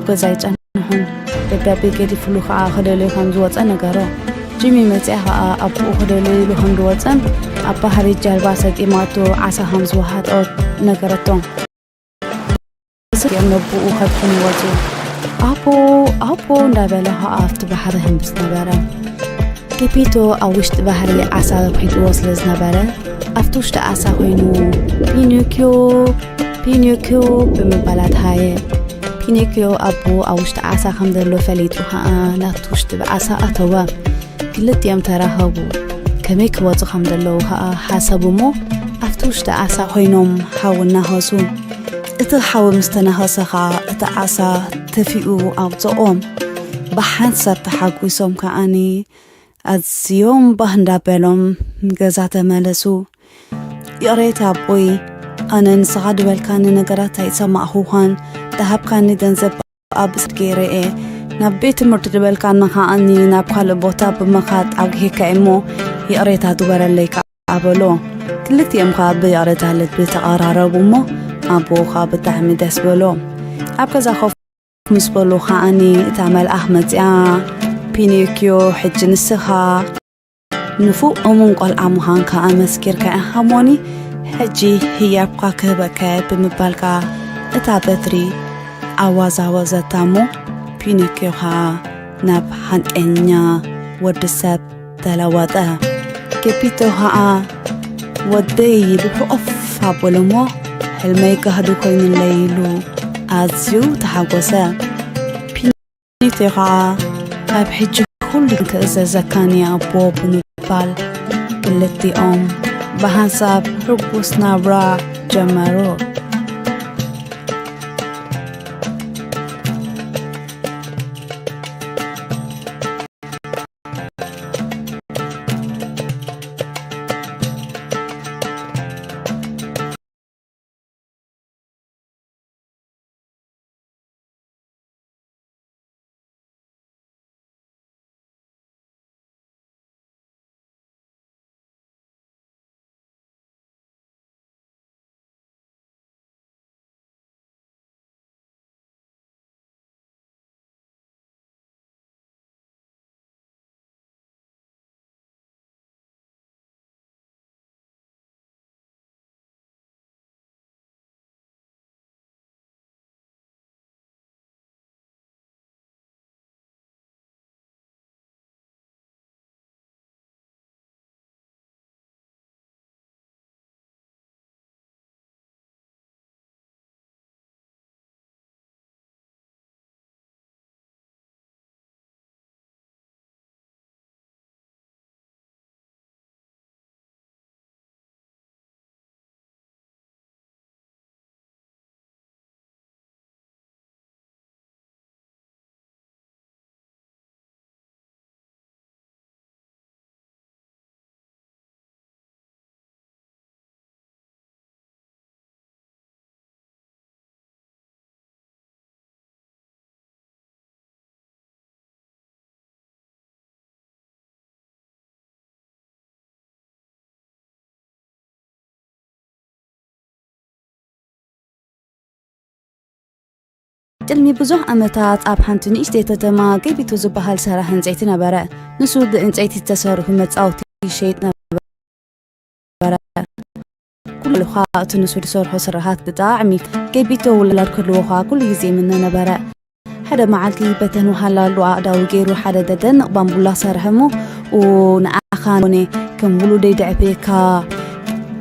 ገዛ ኣይጸንሑን። ደብዳቤ ገዲፍሉ ከኣ ክደልዮ ከም ዝወጸ ነገሮ። ጂሚ መጺኣ ከኣ ኣቦኡ ክደልዮ ኢሉ ከም ዝወጸን ኣብ ባሕሪ ጃልባ ሰጢማቶ ዓሳ ከም ዝወሃጦ ነገረቶ። ስኪኦም ነቦኡ ከድሕኑ ወጹ። ኣቦ፣ ኣቦ እንዳበለ ከኣ ኣብቲ ባሕሪ ህምብስ ነበረ። ጌፒቶ ኣብ ውሽጢ ባሕሪ ዓሳ ረኺጥዎ ስለ ዝነበረ፣ ኣብቲ ውሽጢ ዓሳ ኮይኑ፣ "ፒኖክዮ፣ ፒኖክዮ" ብምባል ኣድሃየ። ፒኖክዮ ኣቦ ኣብ ውሽጢ ዓሳ ከም ዘሎ ፈሊጡ ከኣ ናብቲ ውሽጢ ዓሳ ኣተወ። ክልቲኦም ተራኸቡ። ከመይ ክወጹ ከም ዘለዉ ከኣ ሓሰቡ እሞ፣ ኣብቲ ውሽጢ ዓሳ ኮይኖም ሓዊ እናኸሱ። እቲ ሓዊ ምስ ተናኸሰ ከኣ እቲ ዓሳ ተፊኡ ኣውጽኦም። ብሓንሳብ ተሓጒሶም ከኣኒ ኣዝዮም ባህ እንዳበሎም ንገዛ ተመለሱ። "ይቕሬታ ኣቦይ፣ ኣነ ንስኻ ዝበልካኒ ነገራት ኣይሰማዕኹኻን፣ ዝሃብካኒ ገንዘብ ኣብ ስድ ገይረ እየ። ናብ ቤት ትምህርቲ ዝበልካኒ ከኣኒ ናብ ካልእ ቦታ ብምኻድ ኣጉሂካ እሞ ይቕሬታ ግበረለይ" ከኣ በሎ። ክልቲኦም ከኣ ብይቕሬታ ልቢ ተቐራረቡ እሞ ኣቦኡ ከኣ ብጣዕሚ ደስ በሎ። ኣብ ገዛ ኮፍ ምስ በሉ ከኣኒ እታ መልኣኽ መጺኣ፣ "ፒኖክዮ፣ ሕጂ ንስኻ ንፉእ እሙን ቆልዓ ምዃንካ ኣመስኪርካ ኢኻ እሞኒ፣ ሕጂ ህያብካ ክህበካ እየ" ብምባል ከኣ እታ በትሪ ኣዋዛወዘታ እሞ፣ ፒኖክዮ ከኣ ናብ ሓቀኛ ወዲ ሰብ ተለወጠ። ጌፒቶ ከኣ "ወደይ" ኢሉ ሕቑፍ ኣበሎ እሞ፣ "ሕልመይ ጋህዲ ኮይኑለይ" ኢሉ ኣዝዩ ተሓጎሰ። ፒኖክዮ ከኣ "ካብ ሕጂ ኩሉ ክእዘዘካን እየ ኣቦ" ብምባል ክልቲኦም ብሓንሳብ ሕጉስ ናብራ ጀመሩ። ቅድሚ ብዙሕ ዓመታት ኣብ ሓንቲ ንእሽተይ ከተማ ጌቢቶ ዝበሃል ሰራሕ ዕንጸይቲ ነበረ። ንሱ ብዕንጸይቲ ዝተሰርሑ መጻወቲ ይሸይጥ ነበረ። ኩሉ ኸኣ እቲ ንሱ ዝሰርሖ ስራሓት ብጣዕሚ ጌቢቶ ውላድ ክህልዎ ኸኣ ኩሉ ግዜ ይምነ ነበረ። ሓደ መዓልቲ በተን ወሃላሉ ኣእዳው ገይሩ ሓደ ዘደንቕ ባምቡላ ሰርሐ እሞ፣ "ኡ፣ ንዓኻ ኮነ ከም ውሉደይ ደዕብየካ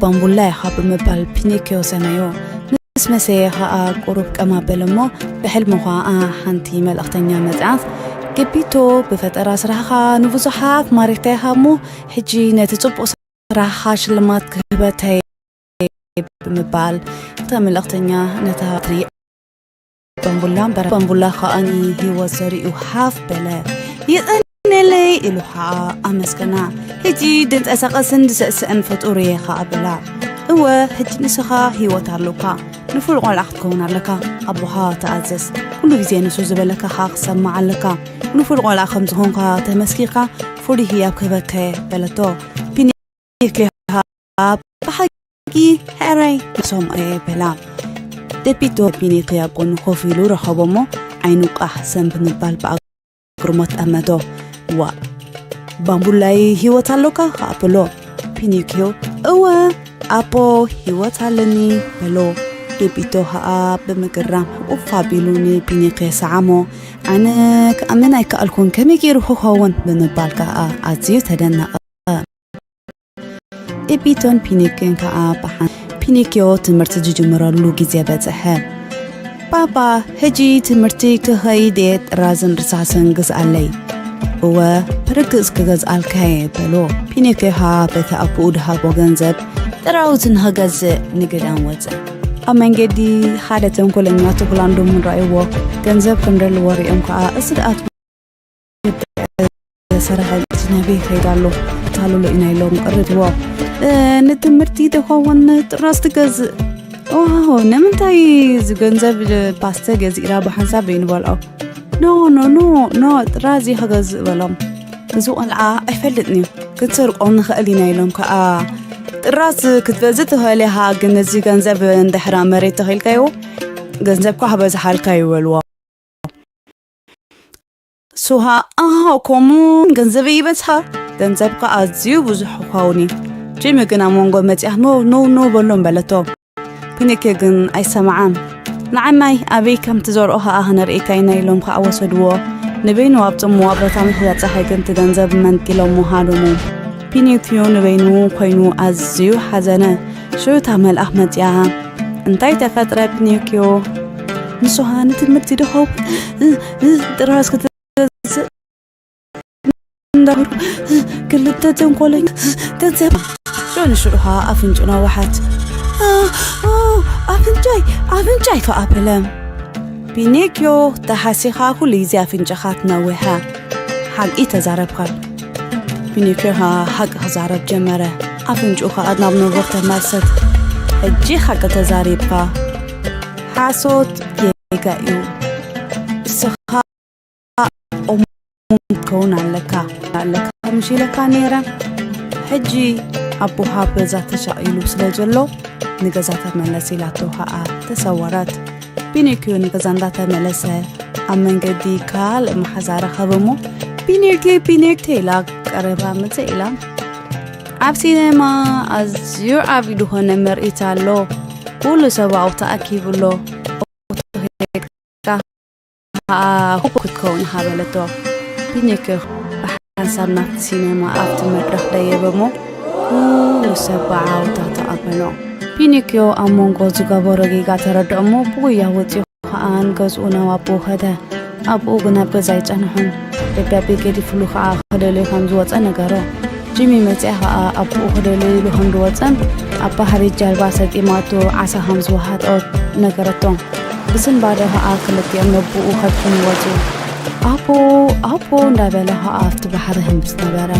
ባምቡላ ኢኻ" ብምባል ፒኖክዮ ሰመዮ። ምስ መሰየ ኸኣ ቁሩብ ቀም ኣበለ እሞ፣ ብሕልሙ ኸኣ ሓንቲ መልእኽተኛ መጽኣት፣ "ጌቢቶ፣ ብፈጠራ ስራሕኻ ንብዙሓት ማሪኽካ ኢኻ እሞ፣ ሕጂ ነቲ ጽቡቕ ስራሕኻ ሽልማት ክህበካ እየ" ብምባል እታ መልእኽተኛ ነታ ትሪ ባምቡላ ኣንበራ። ባምቡላ ኸኣ ንህይወት ዘሪኡ ሃፍ በለ። "ይቐንየለይ" ኢሉ ኸኣ ኣመስገና። "ሕጂ ድንቀሳቐስን ዝስዕስዕን ፍጡር እየ" ኸኣ በላ። "እወ፣ ሕጂ ንስኻ ህይወት ኣሎካ። ንፉል ቆልዓ ክትከውን ኣለካ። ኣቦኻ ተኣዘዝ። ኩሉ ግዜ ንሱ ዝበለካ ኸኣ ክትሰምዕ ኣለካ። ንፉል ቆልዓ ከም ዝኾንካ ተመስኪርካ ፍሉይ ህያብ ክህበካ እየ" በለቶ። ፒኒክዮ ብሓቂ ሕራይ ክሰምዖ እየ በላ። ጌቢቶ ፒኒክዮ ኣብ ጎኑ ኮፍ ኢሉ ረኸቦ እሞ፣ ዓይኑ ቃሕ ሰም ብምባል ብኣግርሞት ጠመቶ። "ዋእ፣ ባምቡላይ ህይወት ኣሎካ?" ከኣ በሎ። ፒኒክዮ፣ "እወ ኣቦ፣ ህይወት ኣለኒ" በሎ። ጌፒቶ ከኣ ብምግራም ኡፍ ኣቢሉ ንፒኒክዮ ሰዓሞ። "ኣነ ክኣምን ኣይከኣልኩን፣ ከመይ ገይሩ ክኸውን?" ብምባል ከኣ ኣዝዩ ተደነቐ። ጌፒቶን ፒኒክዮን ከኣ ብሓን-፣ ፒኒክዮ ትምህርቲ ዝጅምረሉ ግዜ በጽሐ። "ባባ፣ ሕጂ ትምህርቲ ክኸይድ እየ፣ ጥራዝን ርሳስን ግዝኣለይ።" "እወ፣ ብርግጽ ክገዝኣልካ እየ" በሎ። ፒኒክዮ ከኣ በቲ ኣቦኡ ድሃቦ ገንዘብ ጥራውዝ ንኽገዝእ ንግዳም ወጸ። ኣብ መንገዲ ሓደ ተንኮለኛ ተኹላ እንዶ ምረኣይዎ፣ ገንዘብ ከም ደለዎ ሪኦም ከኣ፣ "እዚ ደኣ ትሰርሐ፣ እዚ ናበይ ይኸይድ ኣሎ? ክታልሎ ኢና" ኢሎም ቀረብዎ። "እ፣ ንትምህርቲ ዝኸውን ጥራዝ ትገዝእ? ዋው፣ ንምንታይ እዚ ገንዘብ ፓስተ ገዚእና ብሓንሳብ ዘይንበልዖ?" "ኖ፣ ኖ፣ ኖ፣ ኖ፣ ጥራዝ እየ ክገዝእ" በሎም። "እዚ ቆልዓ ኣይፈልጥን እዩ፣ ክንሰርቆ ንኽእል ኢና" ኢሎም ከኣ፣ "ጥራዝ ክትገዝእ ትኽእል ኢኻ፣ ግን እዚ ገንዘብ እንድሕር ኣብ መሬት ተኺልካዮ፣ ገንዘብካ ክበዝሓልካ እዩ" በልዎ። ሱሃ፣ "ኣሃ፣ ከምኡ ገንዘበይ ይበዝሓ? ገንዘብካ ኣዝዩ ብዙሕ ክኸውን እዩ። ጂሚ ግን ኣብ መንጎ መጺኣ፣ ኖ፣ ኖ፣ ኖ በሎም" በለቶ። ፒኒክዮ ግን ኣይሰምዓን። "ንዓማይ ኣበይ ከም ትዘርኦ ኸኣ ክነርእየካ ኢና" ኢሎም ኸኣ ወሰድዎ። ንበይኑ ኣብ ጽምዋ ቦታ ምሕዛ ጸሓይ ግን እቲ ገንዘብ መንጢሎሞ ሃደሙ። ፒኒክዮ ንበይኑ ኮይኑ ኣዝዩ ሓዘነ። ሽዑ እታ መልኣኽ መጺኣ። "እንታይ ተፈጥረ ፒኒክዮ?" "ንስኻ ንትምህርቲ ዶ ኸውን ጥራዝ ክትገዝእ እንዳበልኩ ክልተ ተንኮለኛ ገንዘብ?" ሽዑ ንሽዑ ኸኣ ኣፍንጭኡ ነውሓት። "ኣ፣ ኣ፣ ኣፍንጫይ፣ ኣፍንጫይ!" ከኣ በለ። ፒኒክዮ፣ ተሓሲኻ ኩሉ ግዜ ኣፍንጫኻ ትነውሐ። ሓቂ ተዛረብካ። ፒኒክዮ ከኣ ሓቂ ክዛረብ ጀመረ። ኣፍንጭኡ ከኣ ናብ ንቡር ተመልሰት። ሕጂ ሓቂ ተዛሪብካ። ሓሶት ጌጋ እዩ። እስኻ እሙን ክትከውን ኣለካ። ኣለካ ምሽ ኢለካ ነይረ። ሕጂ ኣቦኻ ኣብ ገዛ ተሻቒሉ ስለ ዘሎ ንገዛ ተመለስ ኢላቶ ከኣ ተሰወረት። ፒኒክዮ ንገዛ እንዳተመለሰ ኣብ መንገዲ ካልእ መሓዛ ረኸበ እሞ፣ "ፒኒክዮ፣ ፒኒክዮ" ኢላ ቀረባ ምጽእ ኢላ። "ኣብ ሲነማ ኣዝዩ ዓቢ ዝኾነ ምርኢት ኣሎ። ኩሉ ሰብ ኣብኡ ተኣኪቡ ኣሎ። ኣብኡ ተኺልካ ከኣ ህቡብ ክትከውን ኢኻ" በለቶ። ፒኒክዮ ብሓንሳብ ናብቲ ሲነማ ኣብቲ መድረኽ ደየበ እሞ፣ ኩሉ ሰብ ብዓውታ ተቐበሎ። ፒኒክዮ ኣብ መንጎ ዝገበሮ ጌጋ ተረድኦ እሞ፣ ብጉያ ወጺኡ ከኣ ንገዝኡ ናብ ኣቦኡ ከደ። ኣቦኡ ግን ኣብ ገዛ ኣይጸንሖን። ደብዳቤ ገዲፍሉ ከኣ ክደልዮ ከም ዝወጸ ነገሮ። ጂሚ መጺኣ ከኣ ኣቦኡ ክደልዮ ኢሉ ከም ዝወጸን ኣብ ባሕሪ ጃልባ ሰጢማቶ ዓሳ ከም ዝወሃጦ ነገረቶ። ብስንባደ ከኣ ክልቲኦም ነቦኡ ከድሕኑ ወጹ። "ኣቦ፣ ኣቦ" እንዳበለ ከኣ ኣብቲ ባሕሪ ከም ዝነበረ።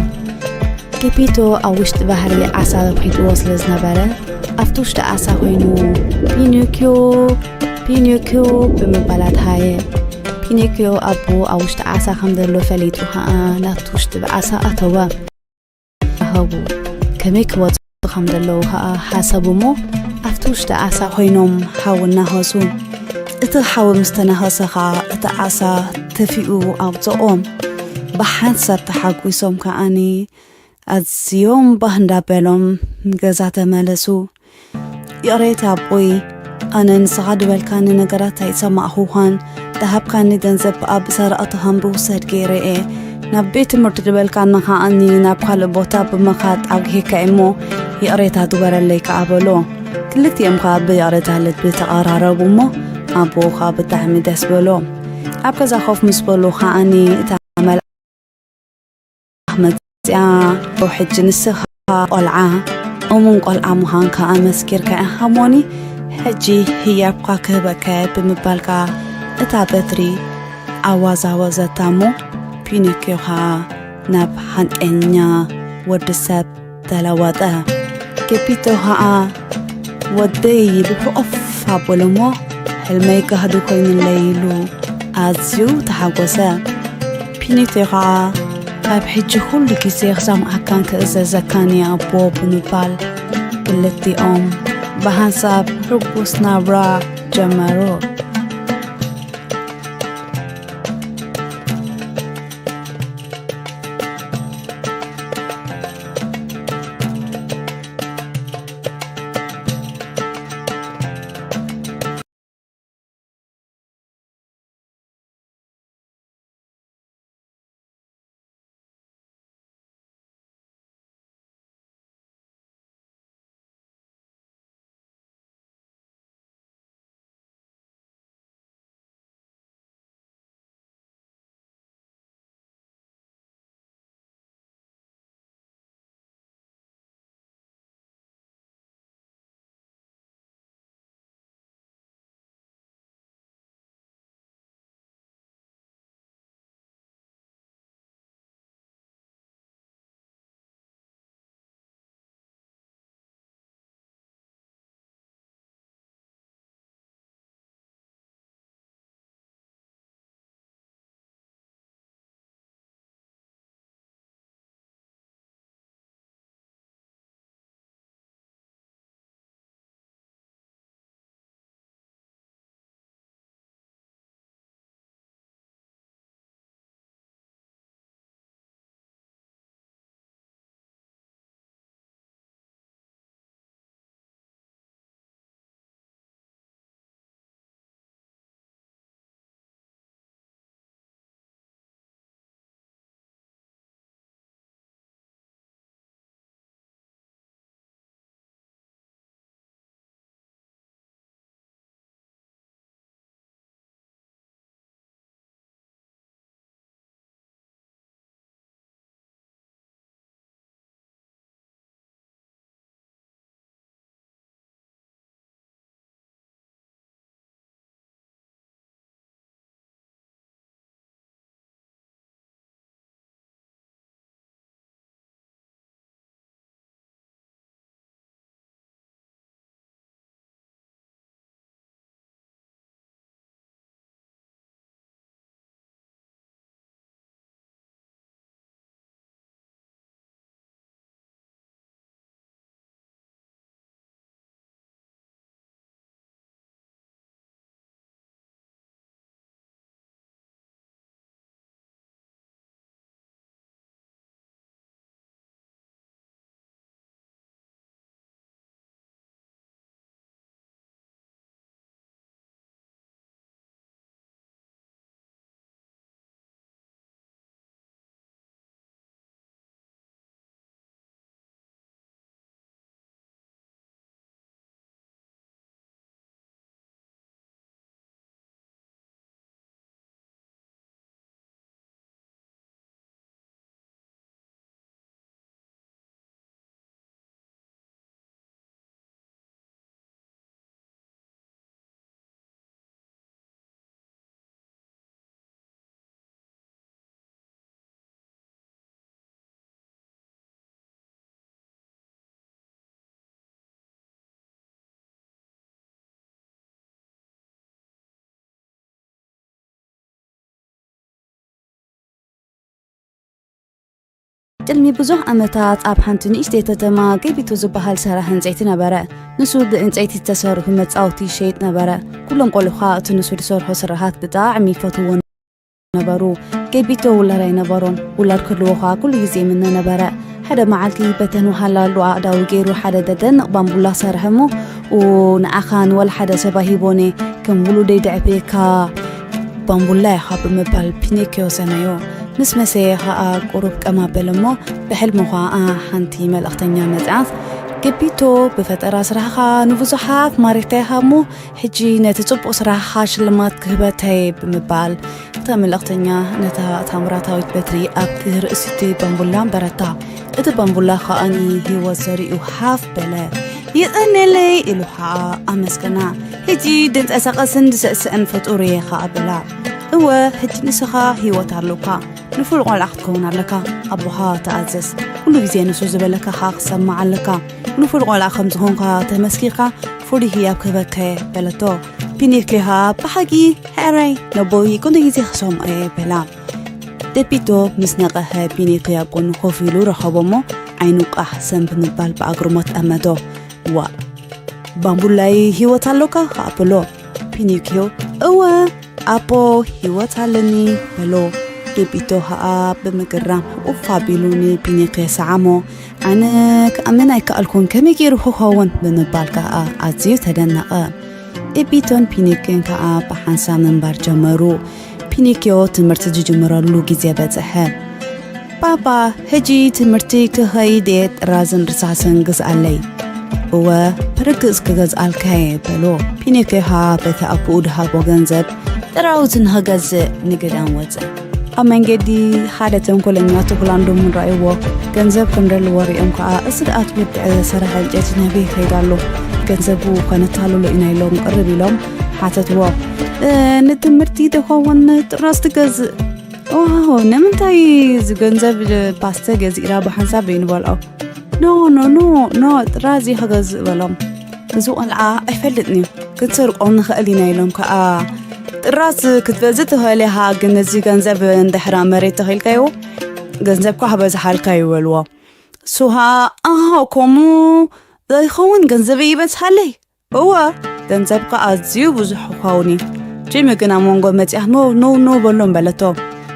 ጌፒቶ ኣብ ውሽጢ ባሕሪ ዓሳ ረኺብዎ ስለ ዝነበረ፣ ኣብቲ ውሽጢ ዓሳ ኮይኑ፣ "ፒኖክዮ፣ ፒኖክዮ" ብምባል ኣድሃየ። ፒኖክዮ ኣቦኡ ኣብ ውሽጢ ዓሳ ከም ዘሎ ፈሊጡ ከኣ ናብቲ ውሽጢ ዓሳ ኣተወ። ኣሃቡ ከመይ ክወጹ ከም ዘለዉ ከኣ ሓሰቡ እሞ፣ ኣብቲ ውሽጢ ዓሳ ኮይኖም ሓዊ እናኸሱ። እቲ ሓዊ ምስ ተናኸሰ ከኣ እቲ ዓሳ ተፊኡ ኣውጽኦም። ብሓንሳብ ተሓጒሶም ከኣኒ ኣዝዮም ባህ እንዳበሎም ንገዛ ተመለሱ። "ይቕሬታ ኣቦይ፣ ኣነ ንስኻ ዝበልካኒ ነገራት ኣይሰማዕኹኻን፣ ዝሃብካኒ ገንዘብ ብኣብ ሰረቕቲ ከም ዝውሰድ ገይረ እየ። ናብ ቤት ትምህርቲ ዝበልካኒ ከኣኒ ናብ ካልእ ቦታ ብምኻድ ኣጉሂካ እሞ ይቕሬታ ግበረለይ" ከኣ በሎ። ክልቲኦም ከኣ ብይቕሬታ ልቢ ተቐራረቡ እሞ ኣቦኡ ከኣ ብጣዕሚ ደስ በሎ። ኣብ ገዛ ኮፍ ምስ በሉ ከኣኒ እታ መል መጺኣ፣ "ሕጂ ንስኻ ቆልዓ፣ እሙን ቆልዓ ምዃንካ ኣመስኪርካ ኢኻ እሞኒ፣ ሕጂ ህያብካ ክህበካ እየ" ብምባል ከኣ እታ በትሪ ኣዋዛወዘታ እሞ፣ ፒኖክዮ ከኣ ናብ ሓቀኛ ወዲ ሰብ ተለወጠ። ጌፒቶ ከኣ፣ "ወደይ" ኢሉ ሕቑፍ ኣበሎ እሞ፣ "ሕልመይ ጋህዲ ኮይኑለይ" ኢሉ ኣዝዩ ተሓጎሰ። ፒኖክዮ ከኣ፣ "ካብ ሕጂ ኩሉ ግዜ ክሰምዓካን ክእዘዘካን እየ ኣቦ" ብምባል፣ ክልቲኦም ብሓንሳብ ሕጉስ ናብራ ጀመሩ። ቅድሚ ብዙሕ ዓመታት ኣብ ሓንቲ ንእሽተይ ከተማ ገቢቶ ዝበሃል ሰራሕ ዕንጸይቲ ነበረ። ንሱ ብዕንጸይቲ ዝተሰርሑ መጻወቲ ይሸይጥ ነበረ። ኩሎም ቆልዑ ኸኣ እቲ ንሱ ዝሰርሖ ስራሓት ብጣዕሚ ይፈትውዎ ነበሩ። ገቢቶ ውላድ ኣይነበሮን። ውላድ ክህልዎ ኸኣ ኩሉ ግዜ ይምነ ነበረ። ሓደ መዓልቲ በተን ወሃላሉ ኣእዳዉ ገይሩ ሓደ ዘደንቕ ባምቡላ ሰርሐ እሞ፣ "ኡ፣ ንዓኻ ንወላ ሓደ ሰብ ኣይሂቦን እየ፣ ከም ውሉደይ ደዕብየካ ባምቡላ ኢኻ" ብምባል ፒኖክዮ ሰነዮ። ምስ መሰየ ኸኣ ቁሩብ ቀም ኣበለ እሞ፣ ብሕልሙ ኸኣ ሓንቲ መልእኽተኛ መጽኣት፣ "ገቢቶ፣ ብፈጠራ ስራሕኻ ንብዙሓት ማሪኽካ ኢኻ እሞ፣ ሕጂ ነቲ ጽቡቕ ስራሕኻ ሽልማት ክህበካ እየ" ብምባል፣ እታ መልእኽተኛ ነታ ታምራታዊት በትሪ ኣብቲ ርእሲ እቲ ባምቡላ ኣንበረታ። እቲ ባምቡላ ኸኣ ንህይወት ዘሪኡ ሃፍ በለ። "የቐንየለይ" ኢሉ ኸኣ ኣመስገና። "ሕጂ ድንቀሳቐስን ዝስዕስዕን ፍጡር እየ" ኸኣ በላ። "እወ፣ ሕጂ ንስኻ ህይወት ኣሎካ። ንፉዕ ቆልዓ ክትከውን ኣለካ። ኣቦኻ ተኣዘዝ። ኩሉ ግዜ ንሱ ዝበለካ ኸኣ ክትሰምዕ ኣለካ። ንፉዕ ቆልዓ ከም ዝኾንካ ተመስኪርካ ፍሉይ ህያብ ክህበካ እየ" በለቶ። ፒኖክዮ ኸኣ "ብሓቂ? ሕራይ፣ ነቦይ ኩሉ ግዜ ክሰምዖ እየ" በላ። ገቢቶ ምስ ነቐሐ ፒኖክዮ ኣብ ጎኑ ኮፍ ኢሉ ረኸቦ እሞ ዓይኑ ቃሕ ሰም ብምባል ብኣግርሞት ጠመቶ። "ዋእ፣ ባምቡላይ ህይወት ኣሎካ?" ኸኣ በሎ። ፒኖክዮ "እወ ኣቦ፣ ህይወት ኣለኒ" በሎ። ገቢቶ ኸኣ ብምግራም ኡፍ ኣቢሉ ንፒኖክዮ ሰዓሞ። "ኣነ ክኣምን ኣይከኣልኩን፣ ከመይ ገይሩ ክኸውን?" ብምባል ከኣ ኣዝዩ ተደነቐ። ገቢቶን ፒኖክዮን ከኣ ብሓንሳብ ምንባር ጀመሩ። ፒኖክዮ ትምህርቲ ዝጅምረሉ ግዜ በጽሐ። "ባባ፣ ሕጂ ትምህርቲ ክኸይድ እየ፣ ጥራዝን ርሳስን ግዝኣለይ።" "እወ፣ ብርግጽ ክገዝኣልካ እየ" በሎ። ፒኖክዮ ኸኣ በቲ ኣቦኡ ዝሃቦ ገንዘብ ጥራውዝ ንኽገዝእ ንግዳም ወጸ። ኣብ መንገዲ ሓደ ተንኮለኛ ተኹላ ንድሙ ረኣይዎ። ገንዘብ ከም ዘለዎ ሪኦም ከኣ፣ "እዚ ደኣ እቲ ወዲ ሰራሕ ዕንጨይቲ ናበይ ይኸይድ ኣሎ? ገንዘቡ ከነታልሎ ኢና" ኢሎም ቅርብ ኢሎም ሓተትዎ። "እ፣ ንትምህርቲ ዝኸውን ጥራዝ ትገዝእ?" "ዋው፣ ንምንታይ እዚ ገንዘብ ፓስተ ገዚእና ብሓንሳብ ዘይንበልዖ?" "ኖ፣ ኖ፣ ኖ፣ ኖ፣ ጥራዝ እየ ክገዝእ" በሎም። "እዚ ቆልዓ ኣይፈልጥን እዩ፣ ክንሰርቆ ንኽእል ኢና" ኢሎም ከኣ፣ "ጥራዝ ክትገዝእ ትኽእል ኢኻ፣ ግን እዚ ገንዘብ እንድሕር ኣብ መሬት ተኺልካዮ፣ ገንዘብካ ክበዝሓልካ እዩ" በልዎ። ንሱ ኸኣ፣ "ኣሃ፣ ከምኡ ዘይኸውን ገንዘበይ ይበዝሓለይ?" "እወ፣ ገንዘብካ ኣዝዩ ብዙሕ ክኸውን እዩ። ጂሚ ግን ኣብ መንጎ መጺኣ፣ ኖ፣ ኖ፣ ኖ በሎም" በለቶ።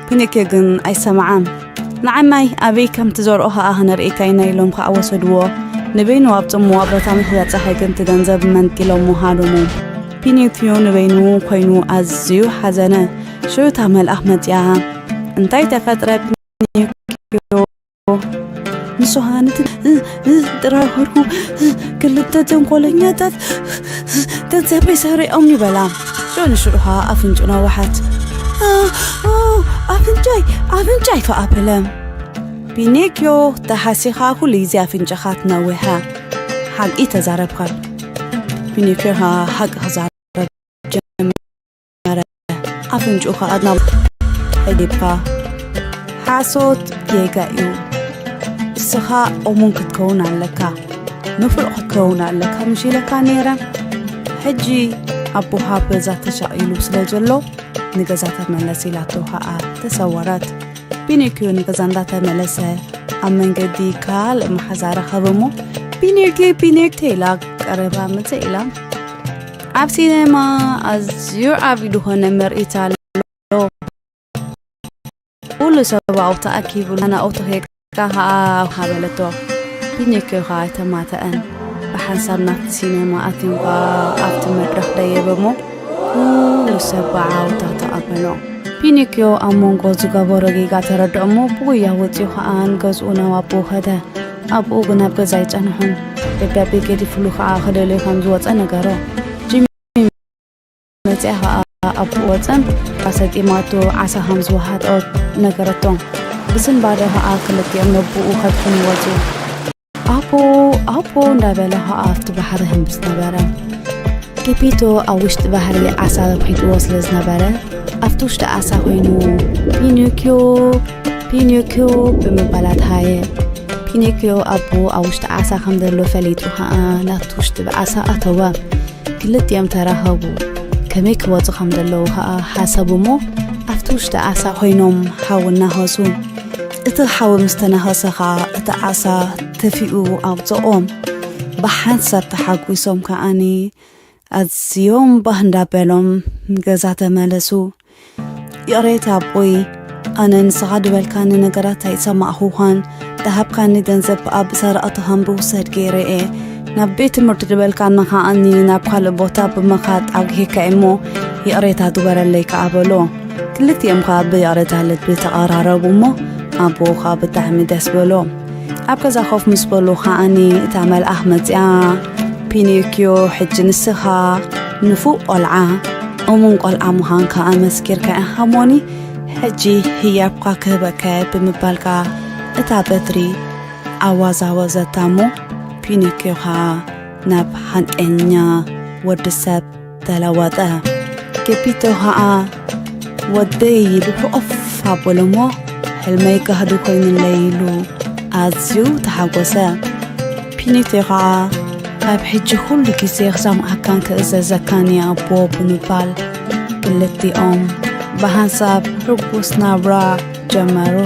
ፒኖክዮ ግን ኣይሰምዓን። "ንዓማይ ኣበይ ከም ትዘርኦ ኸኣ ክነርእየካ ኢና" ኢሎም ከኣ ወሰድዎ። ንበይኑ ኣብ ጽምዋ ቦታ ምስ በጽሐ ግን እቲ ገንዘብ መንጢሎሞ ሃደሙ። ፒኖክዮ ንበይኑ ኮይኑ ኣዝዩ ሓዘነ። ሽዑ እታ መልኣኽ መጺኣ፣ "እንታይ ተፈጥረ ፒኖክዮ?" ንሱ ኸኣ ነቲ ጥራይ ኾርኩ፣ "ክልተ ተንኮለኛታት ገንዘበይ ሰሪቖምኒ" በላ። ሽዑ ንሽዑ ኸኣ ኣፍንጭኡ ነወሓት። "ኣ፣ ኣ፣ ኣፍንጫይ፣ ኣፍንጫይ" ከኣ በለ። ፒኖክዮ፣ ተሓሲኻ ኩሉ ግዜ ኣፍንጫኻ ትነውሕ። ሓቂ ተዛረብካ። ፒኖክዮ ኸኣ ሓቂ ክዛረብ ጀመረ። ኣፍንጭኡ ኸኣ ናብ ሕጊብካ። ሓሶት ጌጋ እዩ። እስኻ እሙን ክትከውን ኣለካ። ንፉዕ ክትከውን ኣለካ ምሽ ኢለካ ነይረ። ሕጂ ኣቦኻ ኣብ ገዛ ተሻቒሉ ስለ ዘሎ ንገዛ ተመለስ ኢላቶ ኸኣ ተሰወረት። ፒኖክዮ ንገዛ እንዳተመለሰ ኣብ መንገዲ ካልእ መሓዛ ረኸበ እሞ፣ "ፒኖክዮ፣ ፒኖክዮ" ኢላ ቀረባ ምጽእ ኢላ። ኣብ ሲነማ ኣዝዩ ዓቢ ዝኾነ ምርኢት ኣሎ። ኩሉ ሰብ ኣብኡ ተኣኪቡ፣ ናብኡ ተኺእካ ኸኣ ሃበለቶ። ፒኖክዮ ኸኣ ኣይተማተኣን። ብሓንሳብ ናብቲ ሲነማ ኣትዮም ኸኣ ኣብቲ መድረኽ ደየበ እሞ፣ ኩሉ ሰብ ብዓውታ ተቐበሎ። ፒኖክዮ ኣብ መንጎ ዝገበሮ ጌጋ ተረድኦ እሞ፣ ብጉያ ወጺኡ ኸኣ ንገዝኡ ናብ ኣቦኡ ከደ። ኣቦኡ ግን ኣብ ገዛ ኣይጸንሑን። ደብዳቤ ገዲፍሉ ኸኣ ክደልዮ ከም ዝወጸ ነገሮ። ጂሚ መጺኣ ኸኣ ኣቦኡ ወጸን ኣሰጢማቶ ዓሳ ከም ዝወሃጦ ነገረቶ። ብስንባደ ኸኣ ክልቲኦም ነቦኡ ከድሕኑ ወጹ። "ኣቦ፣ ኣቦ" እንዳበለ ኸኣ ኣብቲ ባሕሪ ህምብስ ነበረ። ገቢቶ ኣብ ውሽጢ ባሕሪ ዓሳ ረኺብዎ ስለ ዝነበረ፣ ኣብቲ ውሽጢ ዓሳ ኮይኑ፣ "ፒኖክዮ፣ ፒኖክዮ" ብምባል ኣድሃየ። ፒኖክዮ ኣቦኡ ኣብ ውሽጢ ዓሳ ከም ዘሎ ፈሊጡ ኸኣ ናብቲ ውሽጢ ዓሳ ኣተወ። ክልቲኦም ተራኸቡ። ከመይ ክወጹ ከም ዘለዉ ኸኣ ሓሰቡ እሞ፣ ኣብቲ ውሽጢ ዓሳ ኮይኖም ሓዊ እናሃሱ፣ እቲ ሓዊ ምስ ተነኸሰ ኸኣ እቲ ዓሳ ተፊኡ ኣውጽኦም። ብሓንሳብ ተሓጒሶም ከኣኒ ኣዝዮም ባህ እንዳበሎም ንገዛ ተመለሱ። ይቕሬታ ኣቦይ፣ ኣነ ንስኻ ድበልካኒ ነገራት ኣይሰማዕኹኻን። ድሃብካኒ ገንዘብ ኣብ ሰረቕትኻን ብውሰድ ገይረ እየ። ናብ ቤት ትምህርቲ ድበልካኒ ከኣኒ ናብ ካልእ ቦታ ብምኻድ ኣጉሂካ እየ እሞ ይቕሬታ ግበረለይ ከኣ በሎ። ክልቲኦም ከኣ ብይቕሬታ ልቢ ተቐራረቡ እሞ ኣቦኡ ከኣ ብጣዕሚ ደስ በሎ። ኣብ ገዛ ኮፍ ምስ በሉ ከኣኒ እታ መልኣኽ መጺኣ፣ "ፒኖክዮ፣ ሕጂ ንስኻ ንፉእ ቆልዓ፣ እሙን ቆልዓ ምዃንካ ኣመስኪርካ ኢኻ እሞኒ፣ ሕጂ ህያብካ ክህበካ እየ" ብምባል ከኣ እታ በትሪ ኣዋዛወዘታ እሞ ፒኖክዮ ከኣ ናብ ሓቀኛ ወዲ ሰብ ተለወጠ። ጌፒቶ ኸኣ፣ "ወደይ" ኢሉ ሕቑፍ ኣበሎ እሞ፣ "ሕልመይ ጋህዲ ኮይኑለይ" ኢሉ ኣዝዩ ተሓጎሰ። ፒኒቶ ኸኣ፣ "ካብ ሕጂ ኩሉ ግዜ ክሰምዓካን ክእዘዘካን እየ ኣቦ" ብምባል ክልቲኦም ብሓንሳብ ሕጉስ ናብራ ጀመሩ።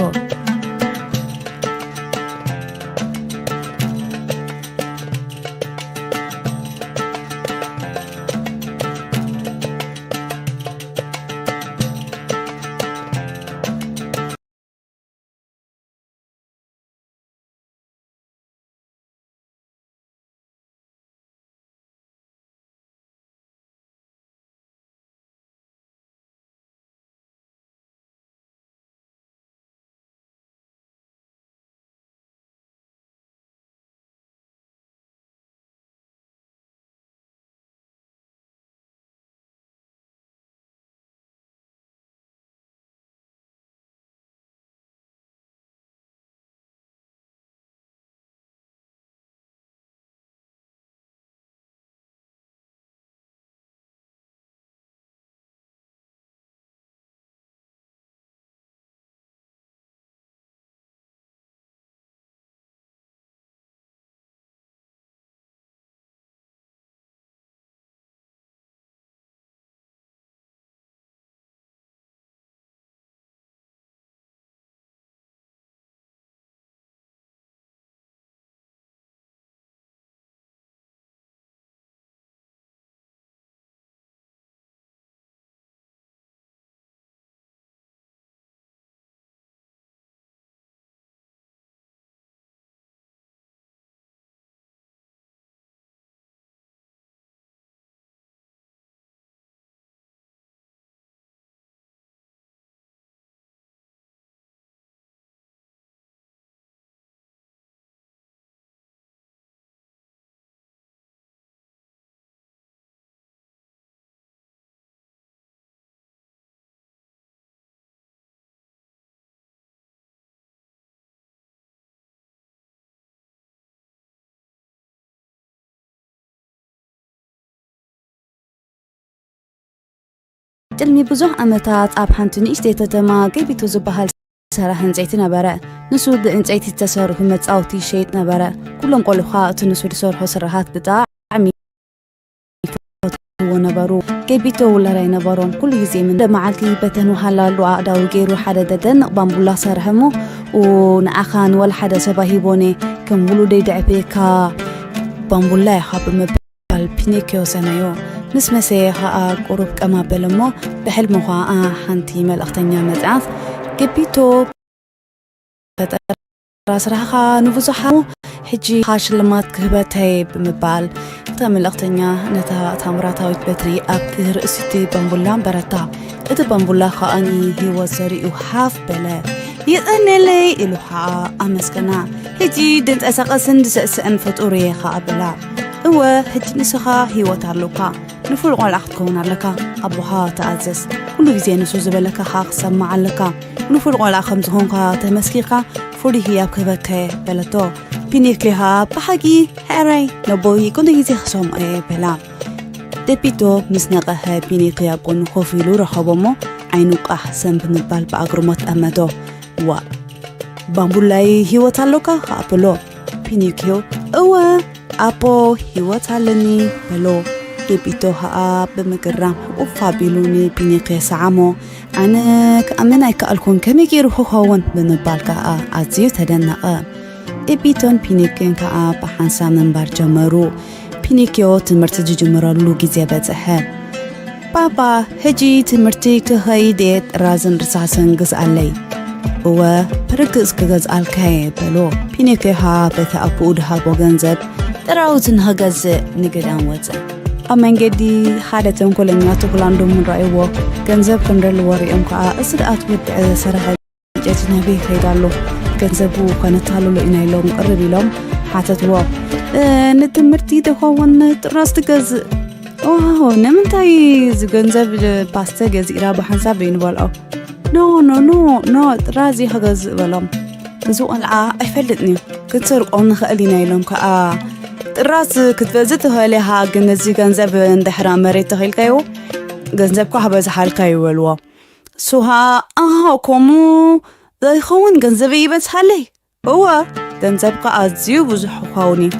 ቅድሚ ብዙሕ ዓመታት ኣብ ሓንቲ ንእሽተይ ከተማ ጌቢቶ ዝበሃል ሰራሕ ዕንጨይቲ ነበረ። ንሱ ብዕንጨይቲ ዝተሰርሑ መጻወቲ ይሸይጥ ነበረ። ኩሎም ቆልዑ ኸኣ እቲ ንሱ ዝሰርሖ ስራሓት ብጣዕሚ ይፈትውዎ ነበሩ። ጌቢቶ ውላድ ኣይነበሮን። ኩሉ ግዜ ምን መዓልቲ በተን ወሃላሉ ኣእዳው ገይሩ ሓደ ደደንቕ ባምቡላ ሰርሐ እሞ፣ "ኡ፣ ንዓኻ ንወላ ሓደ ሰብ ኣይሂቦን እየ፣ ከም ውሉደይ ደዕብየካ ባምቡላ ኢኻ" ብምባል ፒኖክዮ ሰመዮ። ምስ መሰየ ኸኣ ቁሩብ ቀማበለ እሞ፣ ብሕልሙ ኸኣ ሓንቲ መልእኽተኛ መጽኣት። ጌቢቶ ፈጠራ ስራሕኻ ንብዙሓት ሕጂ ኻ ሽልማት ክህበካ እየ ብምባል፣ እታ መልእኽተኛ ነታ ታምራታዊት በትሪ ኣብቲ ርእሲ እቲ ባምቡላ ኣንበረታ። እቲ ባምቡላ ከኣኒ ህይወት ዘሪኡ ሃፍ በለ። "ይቐንየለይ" ኢሉ ኸኣ ኣመስገና። "ሕጂ ድንቀሳቐስን ዝስዕስዕን ፍጡር እየ" ኸኣ በላ። "እወ፣ ሕጂ ንስኻ ህይወት ኣሎካ። ንፉዕ ቆልዓ ክትከውን ኣለካ። ኣቦኻ ተኣዘዝ። ኩሉ ግዜ ንሱ ዝበለካ ኸኣ ክትሰምዕ ኣለካ። ንፉዕ ቆልዓ ከም ዝኾንካ ተመስኪርካ ፍሉይ ህያብ ክህበካ እየ" በለቶ። ፒኒክዮ ኸኣ "ብሓቂ? ሕራይ፣ ነቦይ ኩሉ ግዜ ክሰምዖ እየ" በላ። ጌቢቶ ምስ ነቕሐ ፒኒክዮ ኣብ ጎኑ ኮፍ ኢሉ ረኸቦ እሞ ዓይኑ ቃሕ ሰም ብምባል ብኣግርሞት ጠመቶ። "ዋእ፣ ባምቡላይ ህይወት ኣሎካ?" ኸኣ በሎ። ፒኒክዮ "እወ ኣቦ፣ ህይወት ኣለኒ" በሎ። ጌቢቶ ኸኣ ብምግራም ሕቑፍ ኣቢሉ ንፒኒክዮ ሰዓሞ። ኣነ ክኣምን ኣይከኣልኩን፣ ከመይ ገይሩ ክኸውን ብምባል ከኣ ኣዝዩ ተደነቐ። ጌፒቶን ፒኖክዮን ከኣ ብሓንሳብ ምንባር ጀመሩ። ፒኖክዮ ትምህርቲ ዝጅምረሉ ግዜ በጽሐ። "ባባ፣ ሕጂ ትምህርቲ ክኸይድ እየ፣ ጥራዝን ርሳስን ግዝኣለይ።" "እወ፣ ብርግጽ ክገዝኣልካ እየ" በሎ። ፒኖክዮ ከኣ በቲ ኣቦኡ ድሃቦ ገንዘብ ጥራውዝ ንኽገዝእ ንገዳም ወጸ። ኣብ መንገዲ ሓደ ተንኮለኛ ተኹላ ንድሙ ረኣይዎ። ገንዘብ ከም ደለዎ ሪኦም ከኣ፣ "እዚ ደኣ ትወድዐ ዝሰርሐ ዕንጨይቲ ናበይ ይኸይድ ኣሎ? ገንዘቡ ከነታልሎ ኢና" ኢሎም ቅርብ ኢሎም ሓተትዎ። "እ፣ ንትምህርቲ ዝኸውን ጥራዝ ትገዝእ?" "ዋው፣ ንምንታይ እዚ ገንዘብ ፓስተ ገዚእና ብሓንሳብ ዘይንበልዖ?" "ኖ፣ ኖ፣ ኖ፣ ኖ፣ ጥራዝ እዩ ክገዝእ" በሎም። እዚ ቆልዓ ኣይፈልጥን እዩ፣ ክንሰርቆ ንኽእል ኢና ኢሎም ከኣ፣ "ጥራዝ ክትገዝእ ትኽእል ኢኻ፣ ግን እዚ ገንዘብ እንድሕር ኣብ መሬት ተኺልካዮ፣ ገንዘብካ ክበዝሓልካ እዩ" በልዎ። ንሱ ከኣ፣ "ኣሃ፣ ከምኡ ዘይኸውን ገንዘበይ ይበዝሓለይ?" "እወ፣ ገንዘብካ ኣዝዩ ብዙሕ ክኸውን እዩ።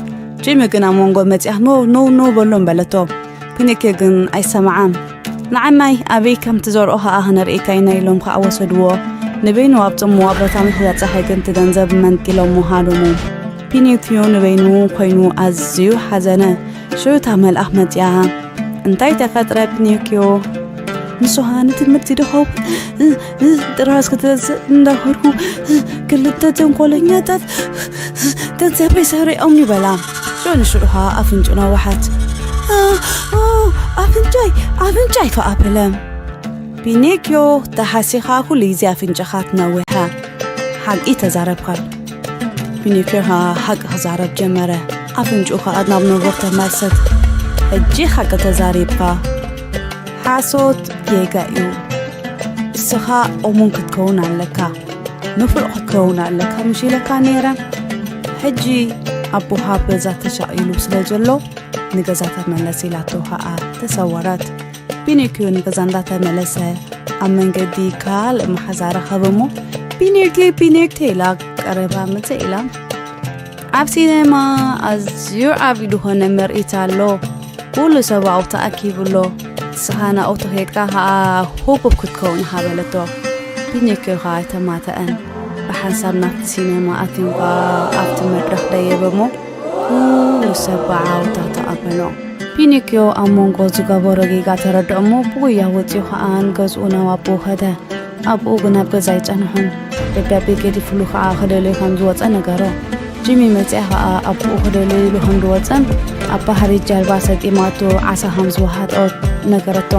ጂሚ ግን ኣብ መንጎ መጺኣ፣ ኖ፣ ኖ፣ ኖ በሎም" በለቶ። ፒኖክዮ ግን ኣይሰምዓን። "ንዓማይ ኣበይ ከም ትዘርኦ ከኣ ክነርእየካ ኢና" ኢሎም ከኣ ወሰድዎ። ንበይኑ ኣብ ጽምዋ ቦታ ምስ በጽሐ ግን እቲ ገንዘብ መንጢሎሞ ሃደሙ። ፒኖክዮ ንበይኑ ኮይኑ ኣዝዩ ሓዘነ። ሽዑ እታ መልኣኽ መጺኣ፣ "እንታይ ተፈጥረ ፒኖክዮ?" ንሱ ከኣ፣ "ንትምህርቲ ድኸውን ጥራዝ ክትገዝእ እንዳኸድኩ ክልተ ተንኮለኛታት ገንዘበይ ሰሪቖምኒ" በላ። ሽዑ ንሽዑ ከኣ ኣፍንጭኡ ነወሓት። "ኣ፣ ኣ፣ ኣፍንጫይ፣ ኣፍንጫይ" ከኣ በለ። ፒኖክዮ፣ ተሓሲኻ ኩሉ ግዜ ኣፍንጫኻ ትነውሕ። ሓቂ ተዛረብካ። ፒኖክዮ ከኣ ሓቂ ክዛረብ ጀመረ። ኣፍንጭኡ ከኣ ናብ ነውር ተመልሰት። ሕጂ ሓቂ ተዛሪብካ። ሓሶት ጌጋ እዩ። እስኻ እሙን ክትከውን ኣለካ። ንፉዕ ክትከውን ኣለካ ምሽ ኢለካ ነይረ። ሕጂ ኣቦኻ ኣብ ገዛ ተሻቒሉ ስለ ዘሎ ንገዛ ተመለስ ኢላቶ ከኣ ተሰወረት። ፒኖክዮ ንገዛ እንዳተመለሰ ኣብ መንገዲ ካልእ መሓዛ ረኸበ እሞ፣ "ፒኖክዮ፣ ፒኖክዮ" ኢላ ቀረባ ምጽእ ኢላ። ኣብ ሲኔማ ኣዝዩ ዓቢ ዝኾነ ምርኢት ኣሎ። ኩሉ ሰብ ኣብኡ ተኣኪቡ ኣሎ። ንስኻ ናብኡ ተኸይድካ ከኣ ህቡብ ክትከውን ኢኻ በለቶ። ፒኖክዮ ከኣ ኣይተማተኣን። ብሓንሳብ ናብቲ ሲኔማ ኣትዮም ከኣ ኣብቲ መድረኽ ደየበ እሞ፣ ኩሉ ሰብ ብዓውታ ተቐበሎ። ፒኖክዮ ኣብ መንጎ ዝገበሮ ጌጋ ተረድኦ እሞ ብጉያ ወጺኡ ኸኣ ንገዝኡ ናብ ኣቦኡ ከደ። ኣቦኡ ግን ኣብ ገዛ ኣይጸንሖን። ደብዳቤ ገዲፍሉ ኸኣ ክደልዮ ከም ዝወጸ ነገሮ። ጂሚ መጺኣ ኸኣ ኣቦኡ ክደልዮ ኢሉ ከም ዝወጸን ኣብ ባሕሪ ጃልባ ሰጢማቶ ዓሳ ከም ዝወሃጠት ነገረቶ።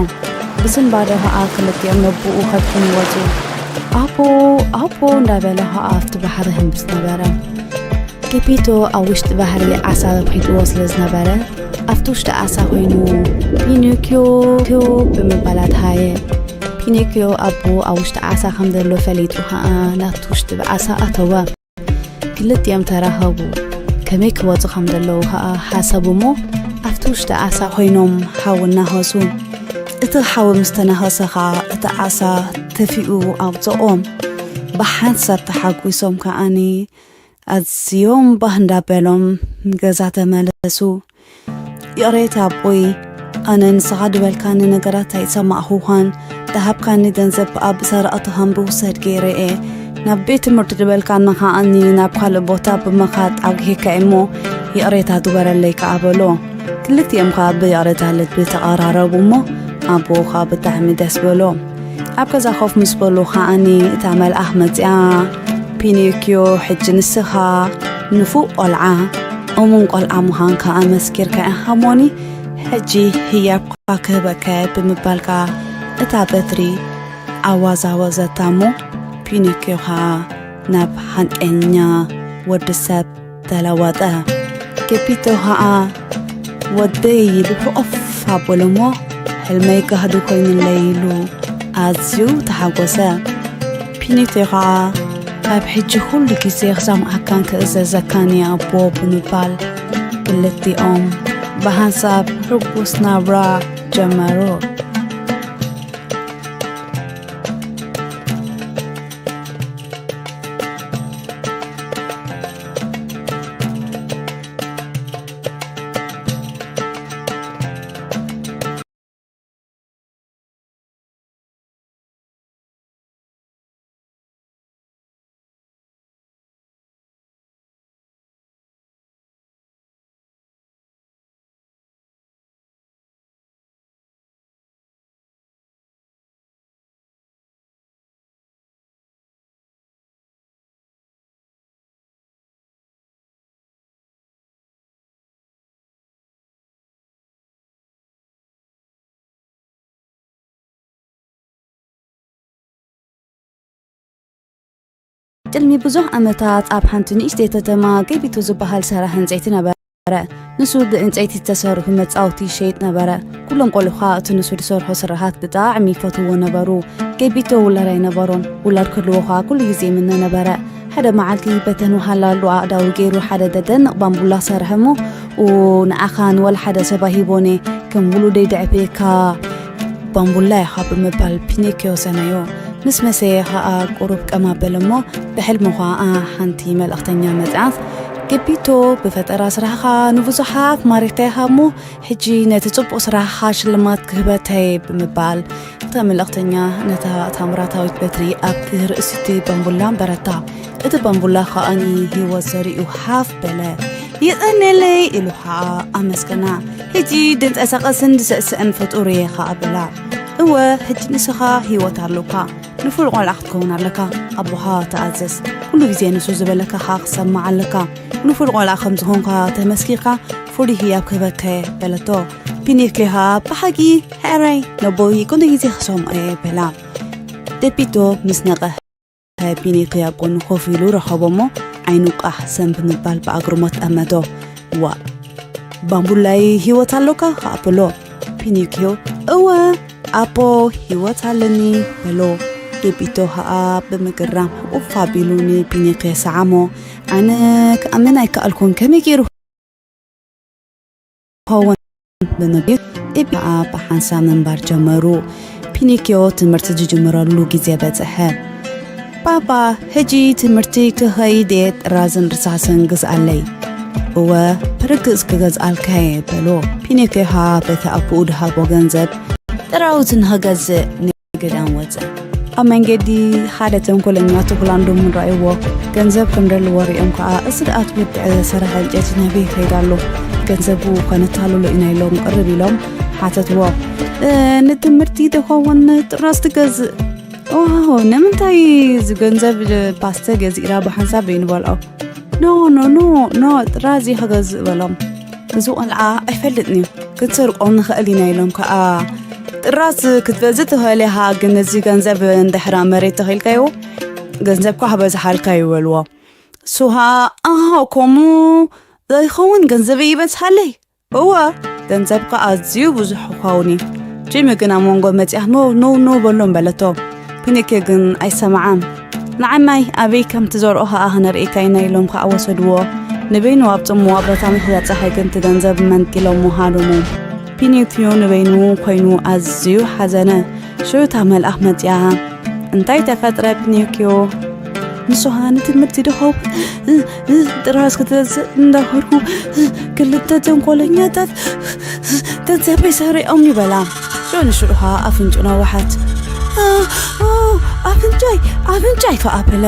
ብስንባደ ኸኣ ክልቲኦም ነቦኡ ከድሕኑ ወጹ። ኣቦ ኣቦ እንዳበለ ኸኣ ኣብቲ ባሕሪ ህምብስ ነበረ። ጌፒቶ ኣብ ውሽጢ ባሕሪ ዓሳ ረኺብዎ ስለ ዝነበረ፣ ኣብቲ ውሽጢ ዓሳ ኮይኑ፣ "ፒኖክዮ፣ ፒኖክዮ" ብምባል ኣድሃየ። ፒኖክዮ ኣቦኡ ኣብ ውሽጢ ዓሳ ከም ዘሎ ፈሊጡ ኸኣ ናብቲ ውሽጢ ዓሳ ኣተወ። ክልቲኦም ተራኸቡ። ከመይ ክወጹ ከም ዘለዉ ኸኣ ሓሰቡ እሞ፣ ኣብቲ ውሽጢ ዓሳ ኮይኖም ሓዊ እናኸሱ። እቲ ሓዊ ምስ ተናኸሰ ኸኣ፣ እቲ ዓሳ ተፊኡ ኣውጽኦም። ብሓንሳብ ተሓጒሶም ከኣኒ ኣዝዮም ባህ እንዳበሎም ንገዛ ተመለሱ። "ይቕሬታ ኣቦይ፣ ኣነ ንስኻ ዝበልካኒ ነገራት ኣይሰማዕኹኻን። ዝሃብካኒ ገንዘብ ከኣ ብሰረቕቲ ከም ዝውሰድ ገይረ እየ። ናብ ቤት ትምህርቲ ዝበልካኒ ከኣኒ ናብ ካልእ ቦታ ብምኻድ ኣጉሂካ እየ እሞ፣ ይቕሬታ ግበረለይ" ከኣ በሎ። ክልቲኦም ከኣ ብይቕሬታ ልቢ ተቐራረቡ እሞ፣ ኣቦኡ ከኣ ብጣዕሚ ደስ በሎ። ኣብ ገዛ ኮፍ ምስ በሉ ከኣኒ እታ መልኣኽ መጺኣ፣ "ፒኖክዮ፣ ሕጂ ንስኻ ንፉእ ቆልዓ፣ እሙን ቆልዓ ምዃንካ ኣመስኪርካ ኢኻ እሞኒ፣ ሕጂ ህያብካ ክህበካ እየ" ብምባል ከኣ እታ በትሪ ኣዋዛወዘታ እሞ፣ ፒኖክዮ ከኣ ናብ ሓቀኛ ወዲ ሰብ ተለወጠ። ጌፒቶ ኸኣ፣ "ወደይ" ኢሉ ሕቑፍ ኣበሎ እሞ፣ "ሕልመይ ጋህዲ ኮይኑለይ" ኢሉ ኣዝዩ ተሓጎሰ። ፒኒቴ ኸኣ፣ "ካብ ሕጂ ኩሉ ግዜ ክሰምዓካን ክእዘዘካን እየ ኣቦ" ብምባል፣ ክልቲኦም ብሓንሳብ ሕጉስ ናብራ ጀመሩ። ቅድሚ ብዙሕ ዓመታት ኣብ ሓንቲ ንእሽተይ ከተማ ገቢቶ ዝበሃል ሰራሕ ዕንፀይቲ ነበረ። ንሱ ብዕንፀይቲ ዝተሰርሑ መፃወቲ ይሸይጥ ነበረ። ኩሎም ቆልዑ ኸዓ እቲ ንሱ ዝሰርሖ ስራሓት ብጣዕሚ ይፈትውዎ ነበሩ። ገቢቶ ውላድ ኣይነበሮን። ውላድ ክህልዎ ኸዓ ኩሉ ግዜ ይምነ ነበረ። ሓደ መዓልቲ በተን ወሃላሉ ኣእዳው ገይሩ ሓደ ዘደንቕ ባምቡላ ሰርሐ እሞ፣ "ኡ፣ ንዓኻ ንወላ ሓደ ሰብ ኣይህቦን እየ፣ ከም ውሉደይ ደዕብየካ ባምቡላ ኢኻ" ብምባል ፒኖክዮ ሰነዮ። ምስ መሰየ ኸኣ ቁሩብ ቀም ኣበለ እሞ ብሕልሙ ኸኣ ሓንቲ መልእኽተኛ መጽኣት፣ "ገቢቶ፣ ብፈጠራ ስራሕኻ ንብዙሓት ማሪኽካ ኢኻ እሞ፣ ሕጂ ነቲ ጽቡቕ ስራሕኻ ሽልማት ክህበካ እየ" ብምባል እታ መልእኽተኛ ነታ ታምራታዊት በትሪ ኣብቲ ርእሲ እቲ ባምቡላ ኣንበረታ። እቲ ባምቡላ ኸኣ ንህይወት ዘሪኡ ሃፍ በለ። "የቐንየለይ" ኢሉ ኸኣ ኣመስገና። "ሕጂ ድንቀሳቐስን ዝስዕስዕን ፍጡር እየ" ኸኣ በላ። "እወ፣ ሕጂ ንስኻ ህይወት ኣሎካ። ንፉል ቆልዓ ክትከውን ኣለካ። ኣቦኻ ተኣዘዝ። ኩሉ ግዜ ንሱ ዝበለካ ኸኣ ክትሰምዕ ኣለካ። ንፉል ቆልዓ ከም ዝኾንካ ተመስኪርካ ፍሉይ ህያብ ክህበካ እየ" በለቶ። ፒኖክዮ ኸኣ "ብሓቂ? ሕራይ፣ ነቦይ ኩሉ ግዜ ክሰምዖ እየ" በላ። ገቢቶ ምስ ነቐ ፒኖክዮ ኣብ ጎኑ ኮፍ ኢሉ ረኸቦ እሞ ዓይኑ ቃሕ ሰም ብምባል ብኣግርሞት ጠመቶ። "ዋእ፣ ባምቡላይ ህይወት ኣሎካ?" ኸኣ በሎ። ፒኖክዮ "እወ ኣቦ፣ ህይወት ኣለኒ" በሎ። ገቢቶ ኸኣ ብምግራም ሕቑፍ ኣቢሉ ንፒኖክዮ ሰዓሞ። "ኣነ ክኣምን ኣይከኣልኩን፣ ከመይ ገይሩ ኸውን?" ብምግት እብ ከኣ ብሓንሳብ ምንባር ጀመሩ። ፒኒክዮ ትምህርቲ ዝጅምረሉ ግዜ በጽሐ። "ባባ፣ ሕጂ ትምህርቲ ክኸይድ እየ፣ ጥራዝን ርሳስን ግዝኣለይ።" "እወ፣ ብርግጽ ክገዝኣልካ እየ" በሎ። ፒኒክዮ ከኣ በቲ ኣቦኡ ድሃቦ ገንዘብ ጥራውዝ ንኽገዝእ ገዳም ወጸ። ኣብ መንገዲ ሓደ ተንኮለኛ ተኹላ እንድሙ ረኣይዎ። ገንዘብ ከም ደለዎ ሪኦም ከኣ፣ "እዚ ደኣ እቲ ወዲ ሰራሕ ዕንጨይቲ ናበይ ይኸይድ ኣሎ? ገንዘቡ ከነታልሎ ኢና" ኢሎም ቅርብ ኢሎም ሓተትዎ። "እ፣ ንትምህርቲ ዝኸውን ጥራዝ ትገዝእ?" "ዋው፣ ንምንታይ እዚ ገንዘብ ፓስተ ገዚእና ብሓንሳብ ዘይንበልዖ?" "ኖ፣ ኖ፣ ኖ፣ ኖ፣ ጥራዝ እየ ክገዝእ" በሎም። "እዚ ቆልዓ ኣይፈልጥን እዩ፣ ክንሰርቆ ንኽእል ኢና" ኢሎም ከኣ፣ "ጥራዝ ክትገዝእ ትኽእል ኢኻ፣ ግን እዚ ገንዘብ እንድሕር ኣብ መሬት ተኺልካዮ፣ ገንዘብካ ክበዝሓልካ እዩ" በልዎ። ንሱ ኸኣ፣ "ኣሃ፣ ከምኡ ዘይኸውን ገንዘበይ ይበዝሓለይ?" "እወ፣ ገንዘብካ ኣዝዩ ብዙሕ ክኸውን እዩ። ጂሚ ግን ኣብ መንጎ መጺኣ፣ 'ኖ፣ ኖ፣ ኖ' በሎም" በለቶ። ፒኒክዮ ግን ኣይሰምዓን። "ንዓማይ ኣበይ ከም ትዘርኦ ኸኣ ክነርእየካ ኢና" ኢሎም ከኣ ወሰድዎ። ንበይኑ ኣብ ጽምዋ ቦታ ምስ በጽሐ ግን እቲ ገንዘብ መንጢሎሞ ሃደሙ። ፒኒክዮ ንበይኑ ኮይኑ ኣዝዩ ሓዘነ። ሽዑ እታ መልኣኽ መጺኣ። "እንታይ ተፈጥረ ፒኒክዮ?" "ንሱ ኸኣ ንትምህርቲ ድኸው ጥራዝ ክትገዝእ እንዳኸድኩ ክልተ ተንኮለኛታት ገንዘበይ ሰሪቖምኒ" በላ። ሽዑ ንሽዑ ኸኣ ኣፍንጭኡ ነወሓት። "ኣ፣ ኣ፣ ኣፍንጫይ፣ ኣፍንጫይ" ከኣ በለ።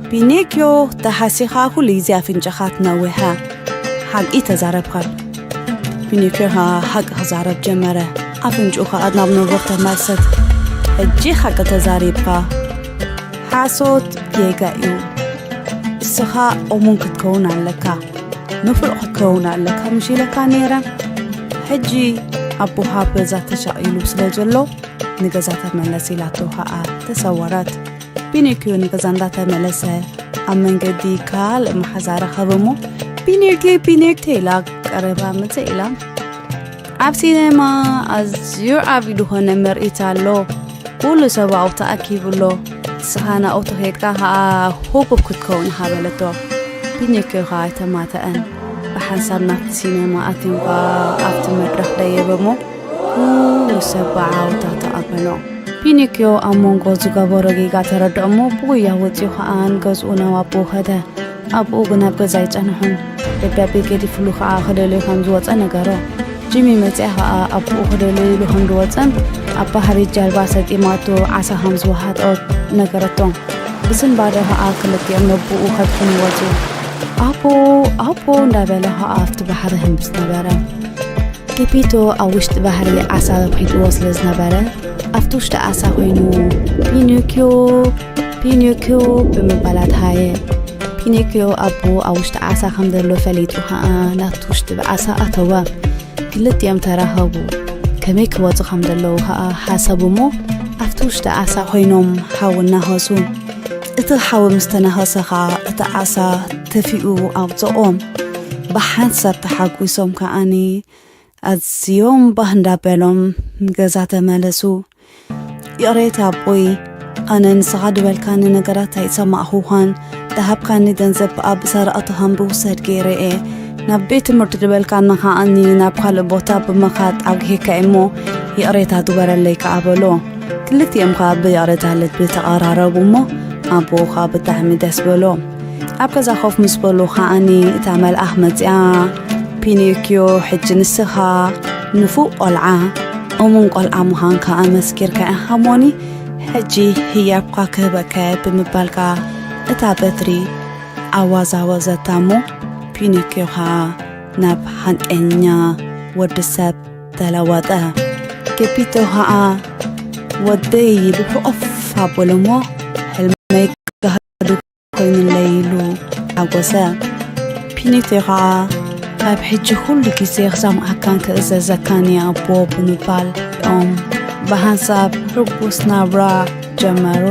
ፒኒክዮ፣ ተሓሲኻ ኩሉ ግዜ ኣፍንጫኻ ትነውሐ። ሓቂ ተዛረብካ። ፒኒክዮ ኸኣ ሓቂ ክዛረብ ጀመረ። ኣፍንጭኡ ኸኣ ናብ ነውር ተመልሰት። "ሕጂ ሓቂ ተዛሪብካ። ሓሶት ጌጋ እዩ። እስኻ እሙን ክትከውን ኣለካ። ንፉዕ ክትከውን ኣለካ ምሽ ኢለካ ነይረ። ሕጂ ኣቦኻ ኣብ ገዛ ተሻቒሉ ስለ ዘሎ ንገዛ ተመለስ" ኢላቶ ኸኣ ተሰወረት። ፒኒክዮ ንገዛ እንዳተመለሰ ኣብ መንገዲ ካልእ መሓዛ ረኸበ እሞ፣ "ፒኒክዮ፣ ፒኒክዮ" ኢላ ቀረባ ምጽእ ኢላ። "ኣብ ሲኔማ ኣዝዩ ዓቢ ዝኾነ ምርኢት ኣሎ። ኩሉ ሰብ ኣብኡ ተኣኪቡ ኣሎ። ንስኻ ናብኡ ተኸይድካ ኸኣ ህቡብ ክትከውን ኢኻ" በለቶ። ፒኒክዮ ኸኣ ኣይተማተኣን። ብሓንሳብ ናብቲ ሲኔማ ኣትዮም ኸኣ ኣብቲ መድረኽ ደየበ እሞ፣ ኩሉ ሰብ ብዓወታ ተቐበሎ። ፒኒክዮ ኣብ መንጎ ዝገበሮ ጌጋ ተረድኦ እሞ፣ ብጉያ ወጺኡ ኸኣ ንገዝኡ ናብ ኣቦኡ ከደ። ኣቦኡ ግን ኣብ ገዛ ኣይጸንሖን። ደብዳቤ ገዲፍሉ ኸኣ ክደልዮ ከም ዝወጸ ነገሮ። ጂሚ መጺኣ ኸኣ ኣቦኡ ክደልዮ ኢሉ ከም ዝወጸን ኣብ ባሕሪ ጃልባ ሰጢማቶ ዓሳ ከም ዝወሃጦ ነገረቶ። ብስንባደ ኸኣ ክልቲኦም ነቦኡ ከድሕኑ ወጹ። "ኣቦ፣ ኣቦ" እንዳበለ ኸኣ ኣብቲ ባሕሪ ህምብስ ነበረ። ገቢቶ ኣብ ውሽጢ ባሕሪ ዓሳ ረኺብዎ ስለ ዝነበረ፣ ኣብቲ ውሽጢ ዓሳ ኮይኑ፣ "ፒኖክዮ፣ ፒኖክዮ" ብምባል ኣድሃየ። ፒኖክዮ ኣቦኡ ኣብ ውሽጢ ዓሳ ከም ዘሎ ፈሊጡ ኸኣ፣ ናብቲ ውሽጢ ዓሳ ኣተወ። ክልቲኦም ተራኸቡ። ከመይ ክወጹ ከም ዘለዉ ኸኣ ሓሰቡ እሞ፣ ኣብቲ ውሽጢ ዓሳ ኮይኖም ሓዊ እናኸሱ፣ እቲ ሓዊ ምስ ተነኸሰ ኸኣ እቲ ዓሳ ተፊኡ ኣውጽኦም። ብሓንሳብ ተሓጒሶም ከኣኒ ኣዝዮም ባህ እንዳበሎም ገዛ ተመለሱ። ይቕሬታ ኣቦይ፣ ኣነ ንስኻ ድበልካኒ ነገራት ኣይሰማዕኹኻን። ድሃብካኒ ገንዘብ ኣብ ብሰረቕቲ ከም ብውሰድ ገይረ እየ። ናብ ቤት ትምህርቲ ድበልካኒ ከኣኒ ናብ ካልእ ቦታ ብምኻድ ኣጉሂካ እሞ ይቕሬታ ግበረለይ ከኣ በሎ። ክልቲኦም ከኣ ብይቕሬታ ልቢ ተቐራረቡ እሞ ኣቦኡ ከኣ ብጣዕሚ ደስ በሎ። ኣብ ገዛ ኮፍ ምስ በሉ ከኣኒ እታ መልኣኽ መጺኣ፣ "ፒኖክዮ፣ ሕጂ ንስኻ ንፉእ ቆልዓ፣ እሙን ቆልዓ ምዃንካ ኣመስኪርካ ኢኻ እሞኒ፣ ሕጂ ህያብካ ክህበካ እየ" ብምባል ከኣ እታ በትሪ ኣዋዛወዘታ እሞ ፒኖክዮ ከኣ ናብ ሓቀኛ ወዲ ሰብ ተለወጠ። ጌፒቶ ከኣ "ወደይ" ኢሉ ሕቑፍ ኣበሎ እሞ "ሕልመይ ጋህዲ" ኮይኑለይ ኢሉ ሓጎሰ። ፒኒቴ ኸዓ ካብ ሕጂ ኩሉ ግዜ ክሰምዓካን ክእዘዘካን እየ ኣቦ ብምባል ኦም ብሓንሳብ ሕጉስ ናብራ ጀመሩ።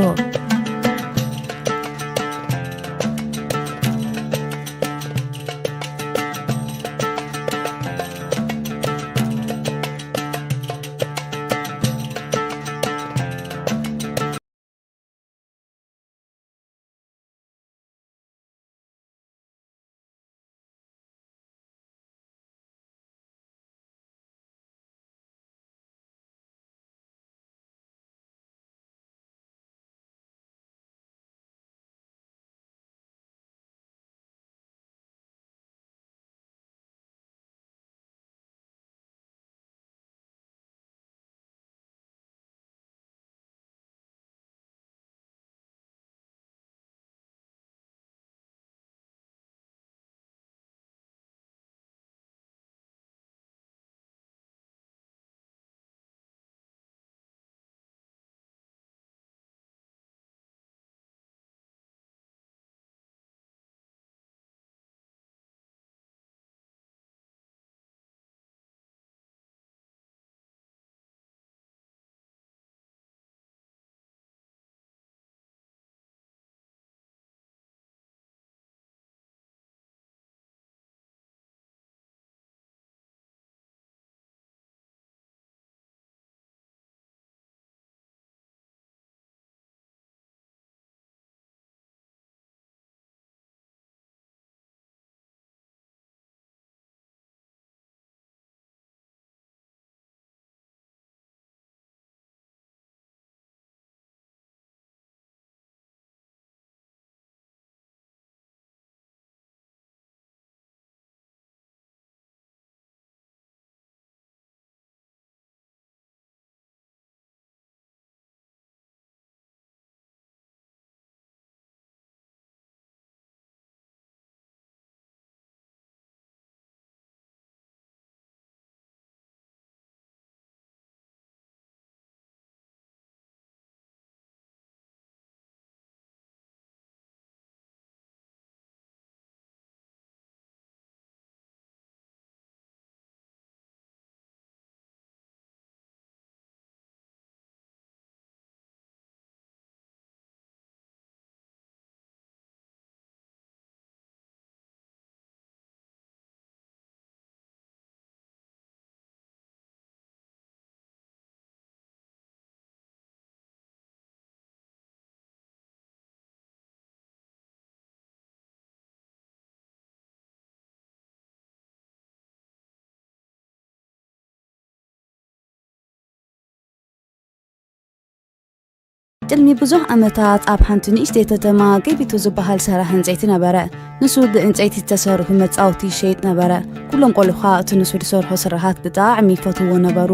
ቅድሚ ብዙሕ ዓመታት ኣብ ሓንቲ ንእሽተይ ከተማ ጌቢቶ ዝበሃል ሰራሕ ዕንጸይቲ ነበረ። ንሱ ብዕንጸይቲ ዝተሰርሑ መጻወቲ ይሸይጥ ነበረ። ኩሎም ቆልዑ ኸኣ እቲ ንሱ ዝሰርሖ ስራሓት ብጣዕሚ ይፈትውዎ ነበሩ።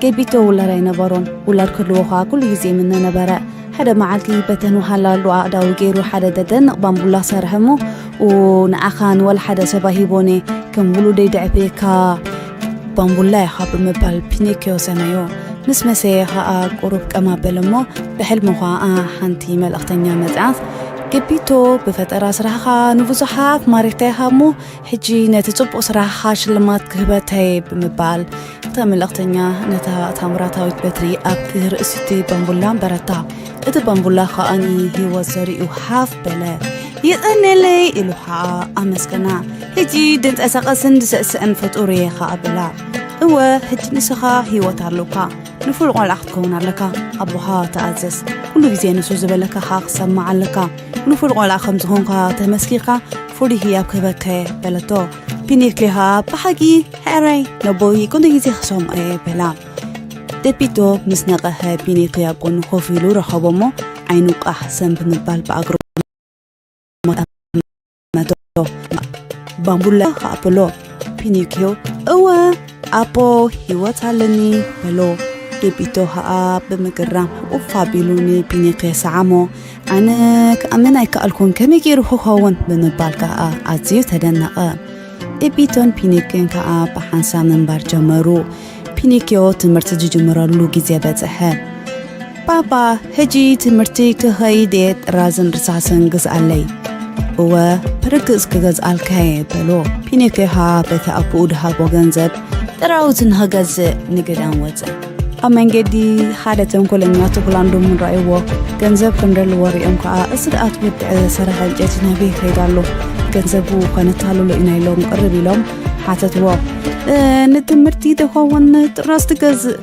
ጌቢቶ ውላድ ኣይነበሮን። ውላድ ክህልዎ ኸኣ ኩሉ ግዜ ይምነ ነበረ። ሓደ መዓልቲ በተን ወሃላሉ ኣእዳዉ ገይሩ ሓደ ደደንቕ ባምቡላ ሰርሐ እሞ፣ "ኡ፣ ንዓኻ ንወላ ሓደ ሰብ ኣይሂቦን እየ፣ ከም ውሉደይ ደዕብየካ ባምቡላ ኢኻ" ብምባል ፒኖክዮ ሰመዮ። ምስ መሰየ ኸኣ ቁሩብ ቀም ኣበለ እሞ፣ ብሕልሙ ኸኣ ሓንቲ መልእኽተኛ መጽኣት። ገቢቶ፣ ብፈጠራ ስራሕኻ ንብዙሓት ማሪኽካ ኢኻ እሞ፣ ሕጂ ነቲ ጽቡቕ ስራሕኻ ሽልማት ክህበካ እየ ብምባል፣ እታ መልእኽተኛ ነታ ታምራታዊት በትሪ ኣብቲ ርእሲ እቲ ባምቡላ ኣንበረታ። እቲ ባምቡላ ከኣ ንህይወት ዘሪኡ ሃፍ በለ። "የቐንየለይ" ኢሉ ከኣ ኣመስገና። "ሕጂ ድንቀሳቐስን ድስዕስዕን ፍጡር እየ ከኣ በላ። "እወ፣ ሕጂ ንስኻ ህይወት ኣሎካ። ንፉዕ ቆልዓ ክትከውን ኣለካ። ኣቦኻ ተኣዘዝ። ኩሉ ግዜ ንሱ ዝበለካ ከኣ ክትሰምዕ ኣለካ። ንፉዕ ቆልዓ ከም ዝኾንካ ተመስኪርካ ፍሉይ ህያብ ክህበካ እየ" በለቶ። ፒኒኪዮ ከኣ "ብሓቂ? ሕራይ፣ ነቦይ ኩሉ ግዜ ክሰምዖ እየ" በላ። ገቢቶ ምስ ነቐሐ ፒኒኪዮ ኣብ ጎኑ ኮፍ ኢሉ ረኸቦ እሞ ዓይኑ ቃሕ ሰም ብምባል ብኣግርሞት ኣመቶ። "ባምቡላ" ከኣ በሎ። ፒኒኪዮ "እወ ኣቦ፣ ህይወት ኣለኒ" በሎ። ገቢቶ ከኣ ብምግራም ሕቑፍ ኣቢሉ ንፒኒኪዮ ሰዓሞ። "ኣነ ክኣምን ኣይከኣልኩን፣ ከመይ ገይሩ ክኸውን?" ብምባል ከኣ ኣዝዩ ተደነቐ። ገቢቶን ፒኒኪዮን ከኣ ብሓንሳብ ምንባር ጀመሩ። ፒኒኪዮ ትምህርቲ ዝጅምረሉ ግዜ በጽሐ። "ባባ፣ ሕጂ ትምህርቲ ክኸይድ እየ፣ ጥራዝን ርሳስን ግዝኣለይ።" "እወ፣ ብርግጽ ክገዝኣልካ እየ" በሎ። ፒኒኪዮ ከኣ በቲ ኣቦኡ ድሃቦ ገንዘብ ጥራውዝ ንኽገዝእ ንግዳም ወጸ። ኣብ መንገዲ ሓደ ተንኮለኛ ተኹላ እንዶ እሙን ረኣይዎ። ገንዘብ ከም ዘለዎ ሪኦም ከኣ፣ "እዚ ደኣ እቲ ወዲ ዝሰርሐ ዕንጨይቲ ናበይ ይኸይድ ኣሎ? ገንዘቡ ከነታልሎ ኢና" ኢሎም ቅርብ ኢሎም ሓተትዎ። "እ፣ ንትምህርቲ ዝኸውን ጥራዝ ትገዝእ?"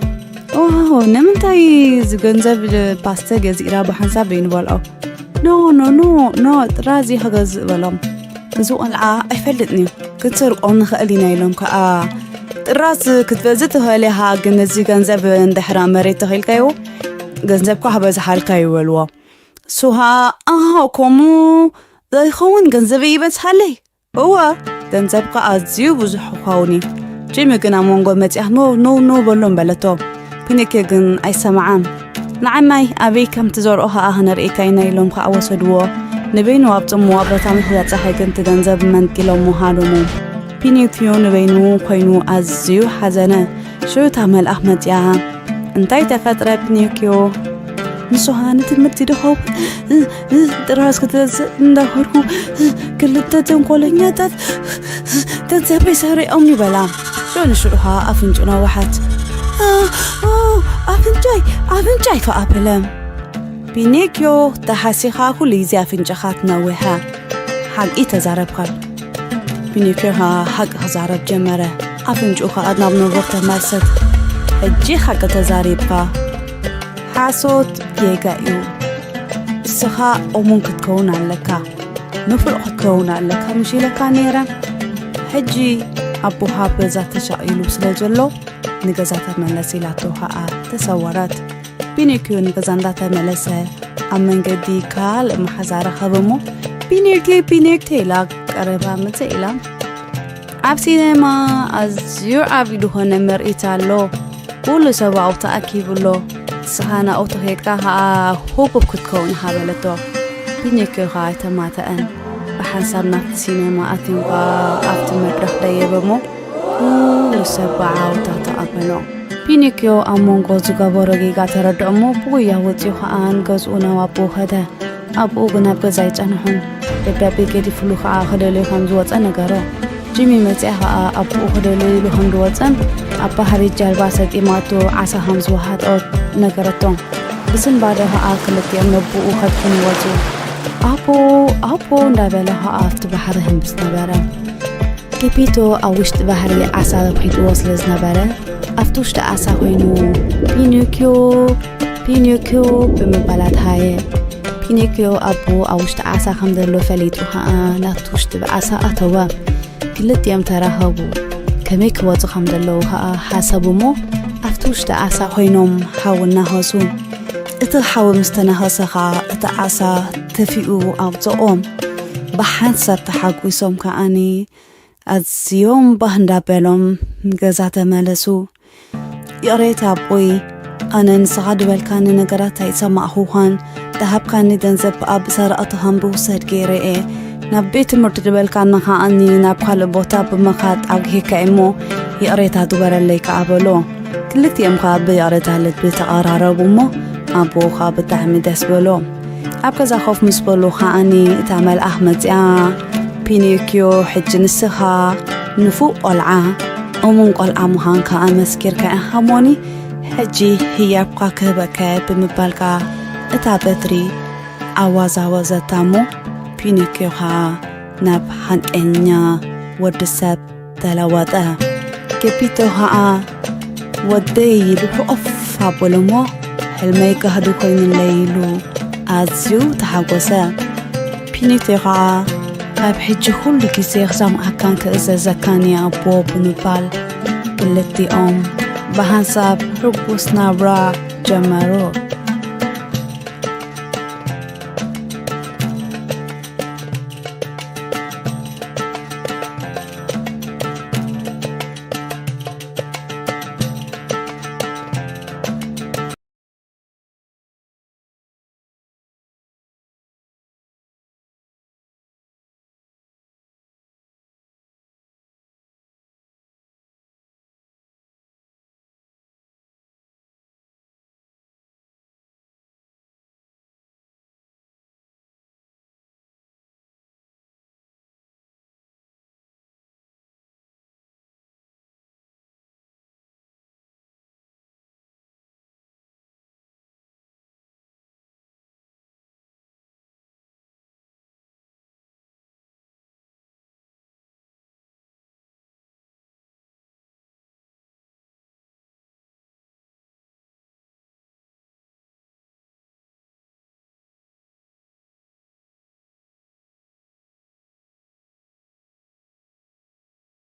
"ዋው፣ ንምንታይ እዚ ገንዘብ ፓስተ ገዚእና ብሓንሳብ ዘይንበልዖ?" "ኖ፣ ኖ፣ ኖ፣ ኖ፣ ጥራዝ እየ ክገዝእ" በሎም። "እዚ ቆልዓ ኣይፈልጥን እዩ፣ ክንሰርቆም ንኽእል ኢና" ኢሎም ከኣ፣ "ጥራዝ ክትገዝእ ትኽእል ኢኻ፣ ግን እዚ ገንዘብ እንድሕር ኣብ መሬት ተኺልካዮ፣ ገንዘብካ ክበዝሓልካ እዩ" በልዎ። ንሱ ከኣ፣ "ኣሃ፣ ከምኡ ዘይኸውን ገንዘበይ ይበዝሓለይ?" "እወ፣ ገንዘብካ ኣዝዩ ብዙሕ ክኸውን እዩ። ጂሚ ግን ኣብ መንጎ መጺኣ፣ ኖ፣ ኖ፣ ኖ በሎም" በለቶ። ፒኒኪዮ ግን ኣይሰምዓን። "ንዓናይ ኣበይ ከም ትዘርኦ ከኣ ክነርእየካ ኢና" ኢሎም ከኣ ወሰድዎ። ንበይኑ ኣብ ጽምዋ ቦታ ምስ በጽሐ ግን እቲ ገንዘብ መንጢሎም ሃደሙ። ፒኒኪዮ ንበይኑ ኮይኑ ኣዝዩ ሓዘነ። ሽዑ እታ መልኣኽ መጺኣ፣ "እንታይ ተፈጥረ ፒኒኪዮ?" "ንስኻ ንትምህርቲ ድኸውን ጥራዝ ክትገዝእ እንዳኸድኩ ክልተ ተንኮለኛታት ገንዘበይ ሰሪቖም" ይበላ። ሽዑ ንሽዑ ኸኣ ኣፍንጭኡ ነወሓት። "ኣ፣ ኣ፣ ኣፍንጫይ፣ ኣፍንጫይ" ከኣ በለ። ፒኒኪዮ፣ ተሓሲኻ ኩሉ ግዜ ኣፍንጫኻ ትነውሐ። ሓቂ ተዛረብካ። ፒኒኪዮ ኸኣ ሓቂ ክዛረብ ጀመረ። ኣፍንጭኡ ኸኣ ናብ ንቡር ተመልሰት። "ሕጂ ሓቂ ተዛሪብካ። ሓሶት ጌጋ እዩ። እስኻ እሙን ክትከውን ኣለካ። ንፉዕ ክትከውን ኣለካ ምሽ ኢለካ ነይረ። ሕጂ ኣቦኻ ኣብ ገዛ ተሻቒሉ ስለ ዘሎ ንገዛ ተመለስ" ኢላቶ ኸኣ ተሰወረት። ፒኒኪዮ ንገዛ እንዳተመለሰ ኣብ መንገዲ ካልእ መሓዛ ረኸበ እሞ፣ "ፒኒኪዮ፣ ፒኒኪዮ" ኢላ ቀረባ ምጽእ ኢላ። "ኣብ ሲኔማ ኣዝዩ ዓቢ ዝኾነ ምርኢት ኣሎ። ኩሉ ሰብ ኣብኡ ተኣኪቡ ኣሎ። ንስኻ ናብኡ ተኸይድካ ኸኣ ህቡብ ክትከውን ኢኻ" በለቶ። ፒኒኪዮ ኸኣ ኣይተማተኣን። ብሓንሳብ ናብቲ ሲኔማ ኣትዮም ከኣ ኣብቲ መድረኽ ደየበ እሞ፣ ኩሉ ሰብ ብዓወታ ተቐበሎ። ፒኒኪዮ ኣብ መንጎ ዝገበሮ ጌጋ ተረድኦ እሞ፣ ብጉያ ወጺኡ ኸኣ ንገዝኡ ናብ ኣቦኡ ከደ። ኣቦኡ ግን ኣብ ገዛ ኣይጸንሖን። ደብዳቤ ገዲፍሉ ኸኣ ክደልዮ ከም ዝወጸ ነገሮ። ጂሚ መጺኣ ኸኣ ኣቦኡ ክደልዮ ኢሉ ከም ዝወጸን ኣብ ባሕሪ ጃልባ ሰጢማቶ ዓሳ ከም ዝወሓጦ ነገረቶ። ብስንባደ ኸኣ ክልቲኦም ነቦኡ ከድሕኑ ወጹ። "ኣቦ፣ ኣቦ" እንዳበለ ኸኣ ኣብቲ ባሕሪ ህምብስ ነበረ። ጌፒቶ ኣብ ውሽጢ ባሕሪ ዓሳ ኺጥዎ ስለ ዝነበረ፣ ኣብቲ ውሽጢ ዓሳ ኾይኑ፣ "ፒኖክዮ፣ ፒኖክዮ" ብምባል ኣድሃየ። ፒኖክዮ ኣቦኡ ኣብ ውሽጢ ዓሳ ከም ዘሎ ፈሊጡ ኸኣ ናብቲ ውሽጢ ዓሳ ኣተወ። ክልቲኦም ተራኸቡ። ከመይ ክወጹ ከም ዘለዉ ኸኣ ሓሰቡ እሞ፣ ኣብቲ ውሽጢ ዓሳ ኾይኖም ሓዊ እናኸሱ። እቲ ሓዊ ምስ ተናኸሰ ኸኣ እቲ ዓሳ ተፊኡ ኣውጽኦም። ብሓንሳብ ተሓጒሶም ከኣኒ ኣዝዮም ባህ እንዳበሎም ንገዛ ተመለሱ። "ይቕሬታ ኣቦይ፣ ኣነ ንስኻ ዝበልካኒ ነገራት ኣይሰማዕኹኻን። ዝሃብካኒ ገንዘብ ከኣ ብሰረቕቲ ከም ዝውሰድ ገይረ እየ። ናብ ቤት ትምህርቲ ዝበልካኒ ከኣኒ ናብ ካልእ ቦታ ብምኻድ ኣጉሂካ እየ እሞ ይቕሬታ ግበረለይ" ከኣ በሎ። ክልቲኦም ከኣ ብይቕሬታ ልቢ ተቐራረቡ እሞ ኣቦኡ ከኣ ብጣዕሚ ደስ በሎ። ኣብ ገዛ ኮፍ ምስ በሉ ከኣኒ እታ መልኣኽ መጺኣ፣ "ፒኖክዮ፣ ሕጂ ንስኻ ንፉእ ቆልዓ፣ እሙን ቆልዓ ምዃንካ ኣመስኪርካ ኢኻ እሞኒ፣ ሕጂ ህያብካ ክህበካ እየ" ብምባል ከኣ እታ በትሪ ኣዋዛወዘታ እሞ፣ ፒኖክዮ ከኣ ናብ ሓቀኛ ወዲ ሰብ ተለወጠ። ጌፒቶ ከኣ፣ "ወደይ" ኢሉ ሕቑፍ ኣበሎ እሞ፣ "ሕልመይ ጋህዲ ኮይኑለይ" ኢሉ ኣዝዩ ተሓጎሰ። ፒኖክዮ ከኣ፣ "ካብ ሕጂ ኩሉ ግዜ ክሰምዓካን ክእዘዘካን እየ ኣቦ" ብምባል ክልቲኦም ብሓንሳብ ሕጉስ ናብራ ጀመሩ።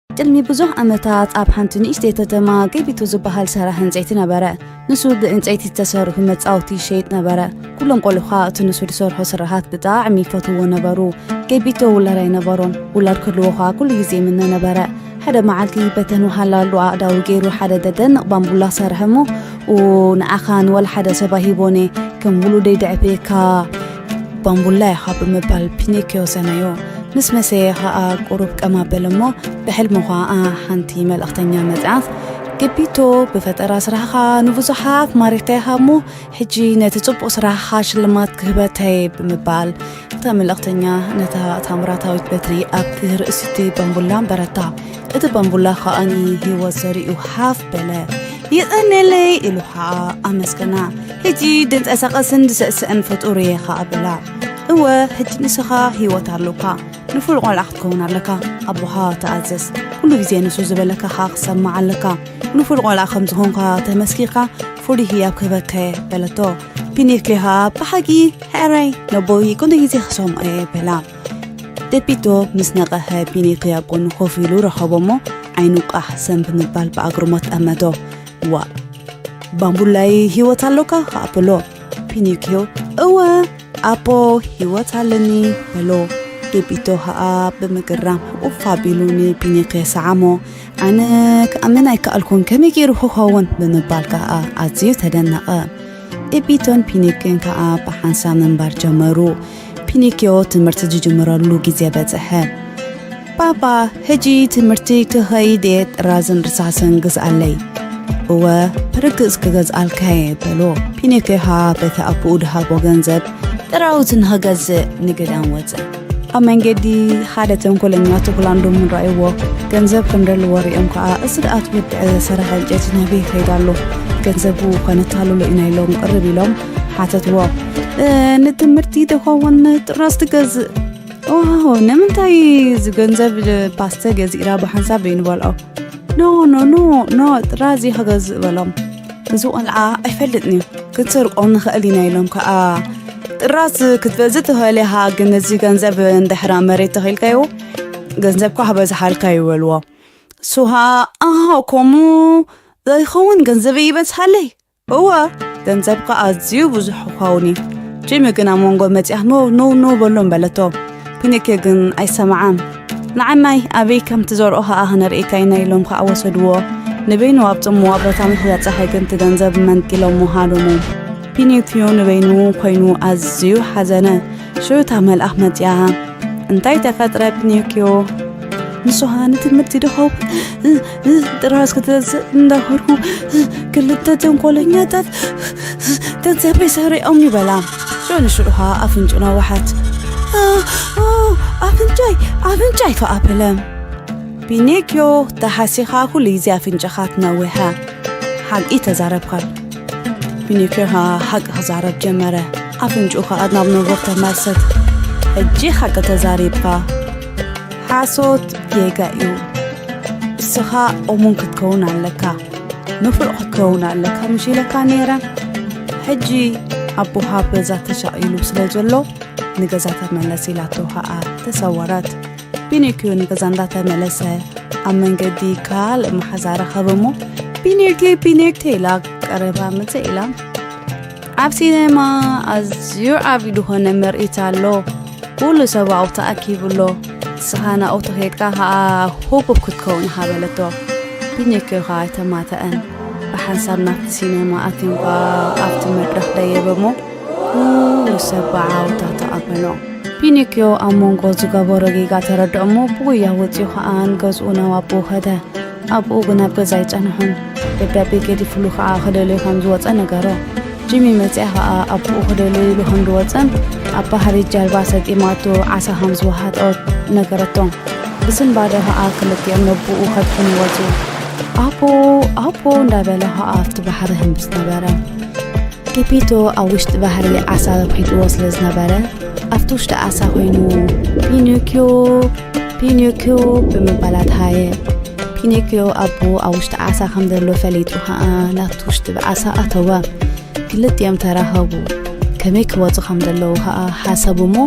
ቅድሚ ብዙሕ ዓመታት ኣብ ሓንቲ ንእሽተይ ከተማ ጌቢቶ ዝበሃል ሰራሕ ዕንጸይቲ ነበረ። ንሱ ብዕንጸይቲ ዝተሰርሑ መጻወቲ ይሸይጥ ነበረ። ኩሎም ቆልዑ ኸኣ እቲ ንሱ ዝሰርሖ ስራሓት ብጣዕሚ ይፈትውዎ ነበሩ። ጌቢቶ ውላድ ኣይነበሮን። ውላድ ክህልዎ ኸኣ ኩሉ ግዜ ይምነ ነበረ። ሓደ መዓልቲ በተን ወሃላሉ ኣእዳዉ ገይሩ ሓደ ዘደንቕ ባምቡላ ሰርሐ እሞ፣ "ኡ፣ ንዓኻ ንወላ ሓደ ሰብ ኣይህቦን እየ፣ ከም ውሉደይ ደዕብየካ ባምቡላ ኢኻ" ብምባል ፒኖክዮ ሰነዮ። ምስ መሰየ ኸኣ ቁሩብ ቀም ኣበለ እሞ፣ ብሕልሙ ኸኣ ሓንቲ መልእኽተኛ መጽኣት፣ "ጌቢቶ፣ ብፈጠራ ስራሕኻ ንብዙሓት ማሪኽካ ኢኻ እሞ፣ ሕጂ ነቲ ጽቡቕ ስራሕኻ ሽልማት ክህበካ እየ" ብምባል፣ እታ መልእኽተኛ ነታ ታምራታዊት በትሪ ኣብቲ ርእሲ እቲ ባምቡላ ኣንበረታ። እቲ ባምቡላ ከኣኒ ህይወት ዘሪኡ ሃፍ በለ። "ይቐንየለይ" ኢሉ ኸኣ ኣመስገና። "ሕጂ ድንቀሳቐስን ዝስዕስዕን ፍጡር እየ" ኸኣ በላ። "እወ፣ ሕጂ ንስኻ ህይወት ኣሎካ። ንፉል ቆልዓ ክትከውን ኣለካ። ኣቦኻ ተኣዘዝ። ኩሉ ግዜ ንሱ ዝበለካ ኸኣ ክትሰምዕ ኣለካ። ንፉል ቆልዓ ከም ዝኾንካ ተመስኪርካ ፍሉይ ህያብ ክህበካ እየ" በለቶ። ፒኖክዮ ኸኣ "ብሓቂ ሕራይ፣ ነቦይ ኩሉ ግዜ ክሰምዖ እየ" በላ። ጌቢቶ ምስ ነቕሐ ፒኖክዮ ኣብ ጎኑ ኮፍ ኢሉ ረኸቦ እሞ ዓይኑ ቃሕ ሰም ብምባል ብኣግርሞት ጠመቶ። "ዋእ፣ ባምቡላይ ህይወት ኣሎካ?" ኸኣ በሎ። ፒኖክዮ "እወ ኣቦ፣ ህይወት ኣለኒ" በሎ። ጌቢቶ ኸኣ ብምግራም ኡፍ ኣቢሉ ንፒኖክዮ ሰዓሞ። "ኣነ ክኣምን ኣይከኣልኩን፣ ከመይ ገይሩ ክኸውን?" ብምባል ከኣ ኣዝዩ ተደነቐ። ጌቢቶን ፒኖክዮን ከኣ ብሓንሳብ ምንባር ጀመሩ። ፒኖክዮ ትምህርቲ ዝጅምረሉ ግዜ በጽሐ። "ባባ፣ ሕጂ ትምህርቲ ክኸይድ እየ፣ ጥራዝን ርሳስን ግዝኣለይ።" "እወ፣ ብርግጽ ክገዝኣልካ እየ" በሎ። ፒኖክዮ ኸኣ በቲ ኣቦኡ ድሃቦ ገንዘብ ጥራውዝ ንኽገዝእ ንገዳም ወጸ። ኣብ መንገዲ ሓደ ተንኮለኛ ተኹላ እንዶ ምረኣይዎ፣ ገንዘብ ከም ደልዎ ሪኦም ከኣ፣ "እዚ ደኣ እቲ ወዲ ዝሰርሐ ዕንጨይቲ ናበይ ይኸይድ ኣሎ? ገንዘቡ ከነታልሎ ኢና" ኢሎም ቅርብ ኢሎም ሓተትዎ። "እ፣ ንትምህርቲ ዶ ኸውን ጥራዝ ትገዝእ?" "ዋው፣ ንምንታይ እዚ ገንዘብ ፓስተ ገዚእና ብሓንሳብ ዘይንበልዖ?" "ኖ፣ ኖ፣ ኖ፣ ኖ፣ ጥራዝ እየ ክገዝእ" በሎም። "እዚ ቆልዓ ኣይፈልጥን እዩ፣ ክንሰርቆ ንኽእል ኢና" ኢሎም ከኣ፣ "ጥራዝ ክትገዝእ ትኽእል ኢኻ፣ ግን እዚ ገንዘብ እንድሕር ኣብ መሬት ተኺልካዮ፣ ገንዘብካ ክበዝሓልካ እዩ" በልዎ። ንሱ ኸኣ፣ "ኣሃ፣ ከምኡ ዘይኸውን ገንዘበይ ይበዝሓለይ?" "እወ፣ ገንዘብካ ኣዝዩ ብዙሕ ክኸውን እዩ። ጂሚ ግን ኣብ መንጎ መጺኣ፣ ኖ፣ ኖ፣ ኖ በሎም" በለቶ። ፒኖክዮ ግን ኣይሰምዓን። "ንዓናይ ኣበይ ከም ትዘርኦ ኸኣ ክነርእየካ ኢና" ኢሎም ከኣ ወሰድዎ። ንበይኑ ኣብ ጽምዋ ቦታ ምሕዳጻ ግን እቲ ገንዘብ መንጢሎሞ ሃደሙ። ፒኖክዮ ንበይኑ ኮይኑ ኣዝዩ ሓዘነ። ሽዑ እታ መልኣኽ መጺኣ፣ "እንታይ ተፈጥረ ፒኖክዮ?" ንሱ ኸኣ፣ "ንትምህርቲ ዶ ኸውን ጥራዝ ክገዝእ እንዳኸድኩ ክልተ ተንኮለኛታት ገንዘበይ ሰሪቖም" ይበላ። ንሽዑ ኸኣ ኣፍንጭኡ ነውሓት። "ኣ፣ ኣ፣ ኣፍንጫይ፣ ኣፍንጫይ!" ከኣ በለ። ፒኖክዮ ተሓሲኻ ኩሉ ግዜ ኣፍንጫኻ ትነውሐ። ሓቂ ተዛረብካ። ፒኖክዮ ኸኣ ሓቂ ክዛረብ ጀመረ። ኣፍንጭኡ ኸኣ ናብ ንቡር ተመልሰት። "ሕጂ ሓቂ ተዛሪብካ። ሓሶት ጌጋ እዩ። እስኻ እሙን ክትከውን ኣለካ። ንፉዕ ክትከውን ኣለካ ምሽ ኢለካ ነይረ። ሕጂ ኣቦኻ ኣብ ገዛ ተሻቒሉ ስለ ዘሎ ንገዛ ተመለስ" ኢላቶ ኸኣ ተሰወረት። ፒኖክዮ ንገዛ እንዳተመለሰ ኣብ መንገዲ ካልእ መሓዛ ረኸበ እሞ፣ "ፒኖክዮ፣ ፒኖክዮ" ኢላ ቀረባ ምጽእ ኢላ። "ኣብ ሲኔማ ኣዝዩ ዓቢ ዝኾነ ምርኢት ኣሎ። ኩሉ ሰብ ኣብኡ ተኣኪቡ ኣሎ። ንስኻ ናብኡ ተኸይድካ ኸኣ ህቡብ ክትከውን ኢኻ" በለቶ። ፒኖክዮ ኸኣ ኣይተማተኣን። ብሓንሳብ ናብቲ ሲኔማ ኣትዮም ኸኣ ኣብቲ መድረኽ ደየበ እሞ፣ ኩሉ ሰብ ብዓውታ ተቐበሎ። ፒኖክዮ ኣብ መንጎ ዝገበሮ ጌጋ ተረድኦ እሞ፣ ብጉያ ወጺኡ ኸኣ ንገዝኡ ናብ ኣቦኡ ከደ። ኣቦኡ ግን ኣብ ገዛ ኣይጸንሖን። ደብዳቤ ገዲፍሉ ኸኣ ክደልዮ ከም ዝወጸ ነገሮ። ጂሚ መጺኣ ኸኣ ኣቦኡ ክደልዮ ኢሉ ከም ዝወጸን ኣብ ባሕሪ ጃልባ ሰጢማቶ ዓሳ ከም ዝወሃጠት ነገረቶ። ብስንባደ ኸኣ ክልቲኦም ነቦኡ ከድሕኑ ወጹ። "ኣቦ፣ ኣቦ" እንዳበለ ኸኣ ኣብቲ ባሕሪ ህምብስ ነበረ። ጌፒቶ ኣብ ውሽጢ ባሕሪ ዓሳ ረኺብዎ ስለ ዝነበረ፣ ኣብቲ ውሽጢ ዓሳ ኮይኑ፣ "ፒኖክዮ፣ ፒኖክዮ" ብምባል ኣድሃየ። ፒኖክዮ ኣቦኡ ኣብ ውሽጢ ዓሳ ከም ዘሎ ፈሊጡ ኸኣ ናብቲ ውሽጢ ዓሳ ኣተወ። ክልቲኦም ተራኸቡ። ከመይ ክወጹ ከም ዘለዉ ኸኣ ሓሰቡ እሞ፣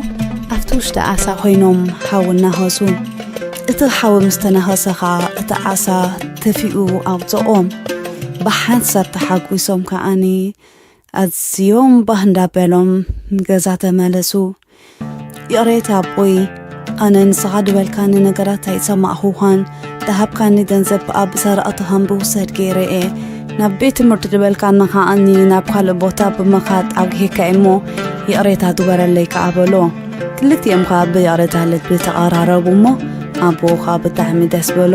ኣብቲ ውሽጢ ዓሳ ኮይኖም ሓዊ እናሃሱ። እቲ ሓዊ ምስ ተናኸሰ ኸኣ እቲ ዓሳ ተፊኡ ኣውጽኦም። ብሓንሳብ ተሓጒሶም ከኣኒ ኣዝዮም ባህ እንዳበሎም ንገዛ ተመለሱ። "ይቕሬታ ኣቦይ፣ ኣነ ንስኻ ዝበልካኒ ነገራት ኣይሰማዕኹኻን። ዝሃብካኒ ገንዘብ ኣብ ብሰረቕቲ ከም ዝውሰድ ገይረ እየ። ናብ ቤት ትምህርቲ ዝበልካኒ ከኣኒ ናብ ካልእ ቦታ ብምኻድ ኣጉሂካ እየ እሞ ይቕሬታ ግበረለይ" ከኣ በሎ። ክልቲኦም ከኣ ብይቕሬታ ልቢ ተቐራረቡ እሞ ኣቦኡ ከኣ ብጣዕሚ ደስ በሎ።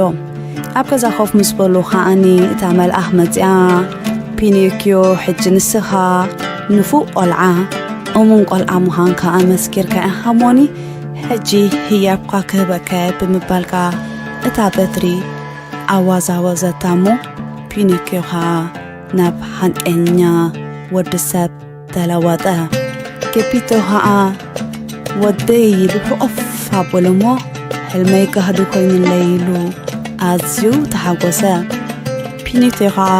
ኣብ ገዛ ኮፍ ምስ በሉ ከኣኒ እታ መልኣኽ መጺኣ፣ "ፒኖክዮ፣ ሕጂ ንስኻ ንፉእ ቆልዓ፣ እሙን ቆልዓ ምዃንካ ኣመስኪርካ ኢኻ እሞኒ፣ ሕጂ ህያብካ ክህበካ እየ" ብምባል ከኣ እታ በትሪ ኣዋዛወዘታ እሞ፣ ፒኖክዮ ኸኣ ናብ ሓቀኛ ወዲ ሰብ ተለወጠ። ጌፒቶ ኸኣ፣ "ወደይ" ኢሉ ሕቑፍ ኣበሎ እሞ፣ "ሕልመይ ጋህዲ ኮይኑለይ" ኢሉ ኣዝዩ ተሓጎሰ። ፒኖክዮ ኸኣ፣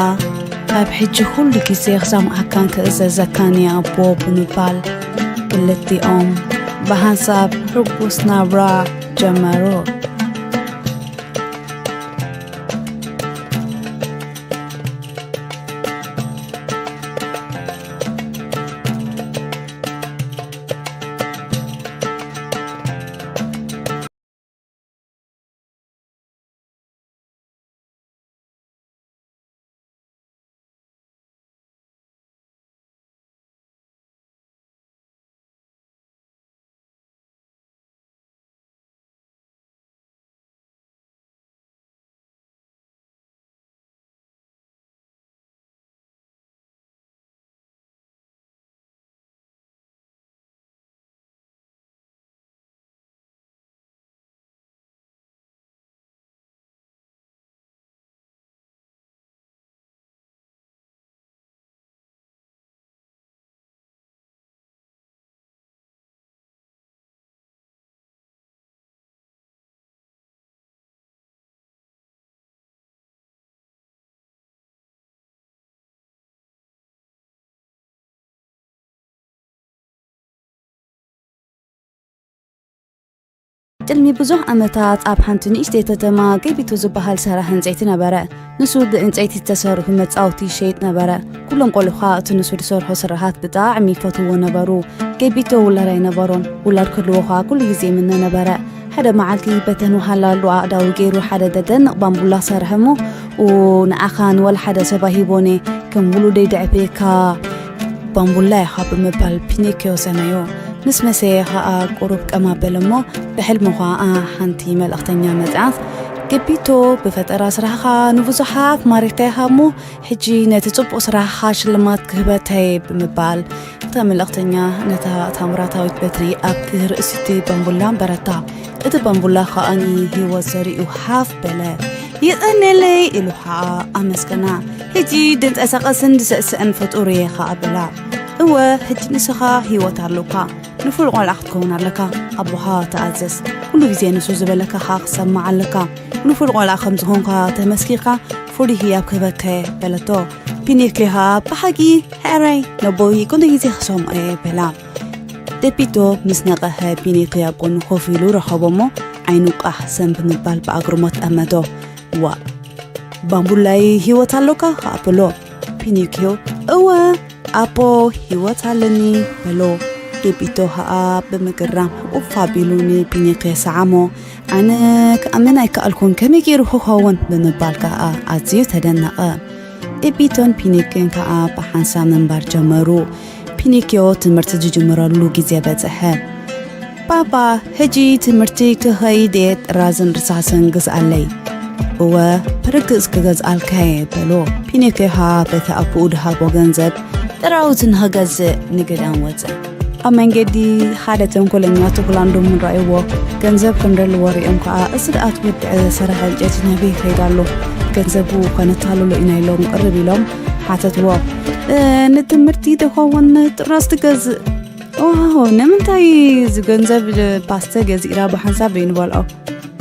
"ካብ ሕጂ ኩሉ ግዜ ክሰምዓካን ክእዘዘካን እየ ኣቦ" ብምባል ክልቲኦም ብሓንሳብ ሕጉስ ናብራ ጀመሩ። ቅድሚ ብዙሕ ዓመታት ኣብ ሓንቲ ንእሽተይ ከተማ ጌቢቶ ዝበሃል ሰራሕ ዕንጸይቲ ነበረ። ንሱ ብዕንጸይቲ ዝተሰርሑ መጻወቲ ይሸይጥ ነበረ። ኩሎም ቆልዑ ኸኣ እቲ ንሱ ዝሰርሖ ስራሓት ብጣዕሚ ይፈትውዎ ነበሩ። ጌቢቶ ውላድ ኣይነበሮን። ውላድ ክህልዎ ኸኣ ኩሉ ግዜ ይምነ ነበረ። ሓደ መዓልቲ በተን ወሃላሉ ኣእዳዉ ገይሩ ሓደ ዘደንቕ ባምቡላ ሰርሐ እሞ፣ "ኡ፣ ንዓኻ ንወላ ሓደ ሰብ ኣይህቦን እየ፣ ከም ውሉደይ ዘዕብየካ ባምቡላ ኢኻ" ብምባል ፒኖክዮ ሰመዮ። ምስ መሰየ ኸኣ ቁሩብ ቀም ኣበለ እሞ፣ ብሕልሙ ኸኣ ሓንቲ መልእኽተኛ መጽኣት። ገቢቶ፣ ብፈጠራ ስራሕኻ ንብዙሓት ማሪኽካ ኢኻ እሞ፣ ሕጂ ነቲ ጽቡቕ ስራሕኻ ሽልማት ክህበካ እየ ብምባል፣ እታ መልእኽተኛ ነታ ታምራታዊት በትሪ ኣብቲ ርእሲ እቲ ባምቡላ ኣንበረታ። እቲ ባምቡላ ከኣ ንህይወት ዘሪኡ ሃፍ በለ። "ይቐንየለይ" ኢሉ ኸኣ ኣመስገና። "ሕጂ ድንቀሳቐስን ድስዕስዕን ፍጡር እየ ኸኣ በላ። "እወ፣ ሕጂ ንስኻ ህይወት ኣሎካ። ንፉዕ ቆልዓ ክትከውን ኣለካ። ኣቦኻ ተኣዘዝ። ኩሉ ግዜ ንሱ ዝበለካ ኸኣ ክትሰምዕ ኣለካ። ንፉዕ ቆልዓ ከም ዝኾንካ ተመስኪርካ ፍሉይ ህያብ ክህበካ እየ" በለቶ። ፒኒኪዮ ኸኣ "ብሓቂ? ሕራይ፣ ነቦይ ኩሉ ግዜ ክሰምዖ እየ" በላ። ገቢቶ ምስ ነቐሐ፣ ፒኒኪዮ ኣብ ጎኑ ኮፍ ኢሉ ረኸቦ እሞ፣ ዓይኑ ቃሕ ሰም ብምባል ብኣግርሞት ጠመቶ። "ዋእ፣ ባምቡላይ ህይወት ኣሎካ?" ኸኣ በሎ። ፒኒኪዮ "እወ ኣቦ፣ ህይወት ኣለኒ" በሎ። ገቢቶ ኸኣ ብምግራም ሕቑፍ ኣቢሉ ንፒኒኪዮ ሰዓሞ። "ኣነ ክኣምን ኣይከኣልኩን፣ ከመይ ገይሩ ክኸውን?" ብምባል ከኣ ኣዝዩ ተደነቐ። ገቢቶን ፒኒኪዮን ከኣ ብሓንሳብ ምንባር ጀመሩ። ፒኒኪዮ ትምህርቲ ዝጅምረሉ ግዜ በጽሐ። "ባባ፣ ሕጂ ትምህርቲ ክኸይድ እየ፣ ጥራዝን ርሳስን ግዝኣለይ።" "እወ፣ ብርግጽ ክገዝኣልካ እየ" በሎ። ፒኒኪዮ ኸኣ በቲ ኣቦኡ ድሃቦ ገንዘብ ጥራውዝ ንኽገዝእ ንገዳም ወጸ። ኣብ መንገዲ ሓደ ተንኮለኛ ተኹላ እንዶ እሞ ረኣይዎ። ገንዘብ ከም ዘለዎ ሪኦም ከኣ፣ "እዚ ደኣ እቲ ወዲ ሰራሒ ዕንጨይቲ ናበይ ይኸይድ ኣሎ? ገንዘቡ ከነታልሎ ኢና" ኢሎም ቅርብ ኢሎም ሓተትዎ። "እ፣ ንትምህርቲ ዝኸውን ጥራዝ ትገዝእ?" "ዋው፣ ንምንታይ እዚ ገንዘብ ፓስተ ገዚእና ብሓንሳብ ዘይንበልዖ?"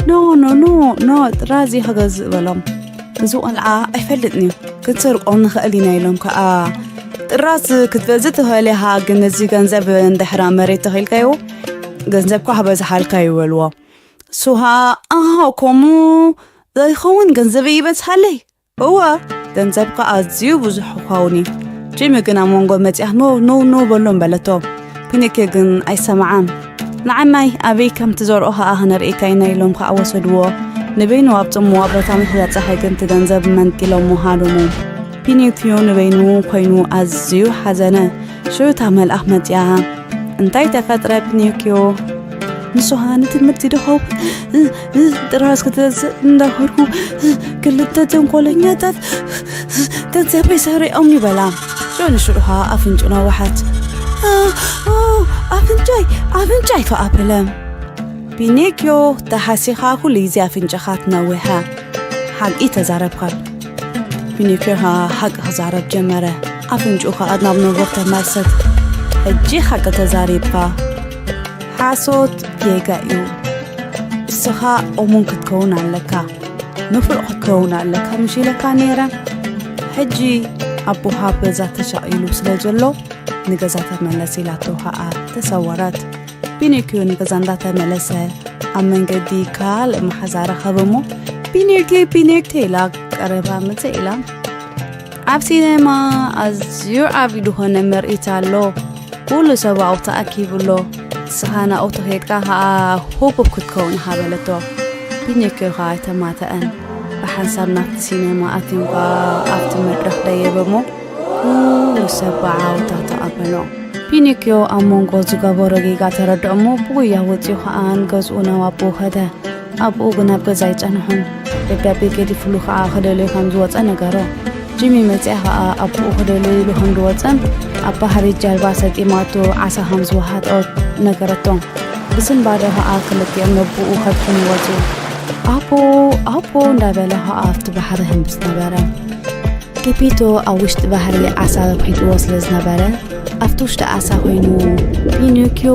"ኖ፣ ኖ፣ ኖ፣ ኖ፣ ጥራዝ እየ ክገዝእ" በሎም። "እዚ ቆልዓ ኣይፈልጥን እዩ፣ ክንሰርቆ ንኽእል ኢና" ኢሎም ከኣ፣ "ጥራዝ ክትገዝእ ትኽእል ኢኻ፣ ግን እዚ ገንዘብ እንድሕር ኣብ መሬት ተኺልካዮ፣ ገንዘብካ ክበዝሓልካ እዩ" በልዎ። ንሱ ኸኣ፣ "ኣሃ፣ ከምኡ ዘይኸውን ገንዘበይ ይበዝሓለይ?" "እወ፣ ገንዘብካ ኣዝዩ ብዙሕ ክኸውን እዩ። ጂሚ ግን ኣብ መንጎ መጺኣ፣ ኖ፣ ኖ፣ ኖ በሎም" በለቶ። ፒኒኪዮ ግን ኣይሰምዓን። "ንዓናይ ኣበይ ከም ትዘርኦ ኸኣ ክነርእየካ ኢና" ኢሎም ከኣ ወሰድዎ። ንበይኑ ኣብ ጽምዋ ቦታ ምሕዛ ጸሓይ ግን እቲ ገንዘብ መንጢሎሞ ሃደሙ። ፒኒኪዮ ንበይኑ ኮይኑ ኣዝዩ ሓዘነ። ሽዑ እታ መልኣኽ መጺኣ። "እንታይ ተፈጥረ ፒኒኪዮ?" "ንስኻ ንትምህርቲ ድኸውን ጥራዝ ክትገዝእ እንዳኸድኩ፣ ክልተ ተንኮለኛታት ገንዘበይ ሰሪቖም" ይበላ። ሽዑ ንሽዑ ኸኣ ኣፍንጭኡ ነወሓት። "ኣ፣ ኣ፣ ኣፍንጫይ፣ ኣፍንጫይ" ከኣ በለ። ፒኒኪዮ፣ ተሓሲኻ ኩሉ ግዜ ኣፍንጫኻ ትነውሐ። ሓቂ ተዛረብካ። ፒኒኪዮ ኸኣ ሓቂ ክዛረብ ጀመረ። ኣፍንጭኡ ኸኣ ናብ ንቡር ተመልሰት። "ሕጂ ሓቂ ተዛሪብካ። ሓሶት ጌጋ እዩ። እስኻ እሙን ክትከውን ኣለካ። ንፉዕ ክትከውን ኣለካ ምሽ ኢለካ ነይረ?" ሕጂ ኣቦኻ ኣብ ገዛ ተሻቒሉ ስለ ዘሎ፣ "ንገዛ ተመለስ" ኢላቶ ኸኣ ተሰወረት። ፒኒኪዮ ንገዛ እንዳተመለሰ፣ ኣብ መንገዲ ካልእ መሓዛ ረኸበ እሞ፣ "ፒኒኪዮ፣ ፒኒኪዮ" ኢላ ቀረባ ምጽእ ኢላ። "ኣብ ሲነማ ኣዝዩ ዓቢ ዝኾነ ምርኢት ኣሎ። ኩሉ ሰብ ኣብኡ ተኣኪቡ ኣሎ። ንስኻ ናብኡ ተኸይድካ ኸኣ ህቡብ ክትከውን ኢኻ" በለቶ። ፒኒኪዮ ኸኣ ኣይተማተኣን። ብሓንሳብ ናብቲ ሲነማ ኣትዮም ከኣ ኣብቲ መድረኽ ደየበ እሞ፣ ኩሉ ሰብ ብዓወታ ተቐበሎ። ፒኒኪዮ ኣብ መንጎ ዝገበሮ ጌጋ ተረድኦ እሞ፣ ብጉያ ወጺኡ ኸኣ ንገዝኡ ናብ ኣቦኡ ከደ። ኣቦኡ ግን ኣብ ገዛ ኣይጸንሖን። ደብዳቤ ገዲፍሉ ኸኣ ክደልዮ ከም ዝወጸ ነገሮ። ጂሚ መጺኣ ኸኣ ኣቦኡ ክደልዮ ኢሉ ከም ዝወጸን ኣብ ባሕሪ ጃልባ ሰጢማቶ ዓሳ ከም ዝወሃጠት ነገረቶ። ብስንባደ ኸኣ ክልቲኦም ነቦኡ ከድሕኑ ወጹ። "ኣቦ፣ ኣቦ" እንዳበለ ኸኣ ኣብቲ ባሕሪ ህምብስ ነበረ። ገቢቶ ኣብ ውሽጢ ባሕሪ ዓሳ ኺድዎ ስለ ዝነበረ፣ ኣብቲ ውሽጢ ዓሳ ኾይኑ፣ "ፒኖኪዮ፣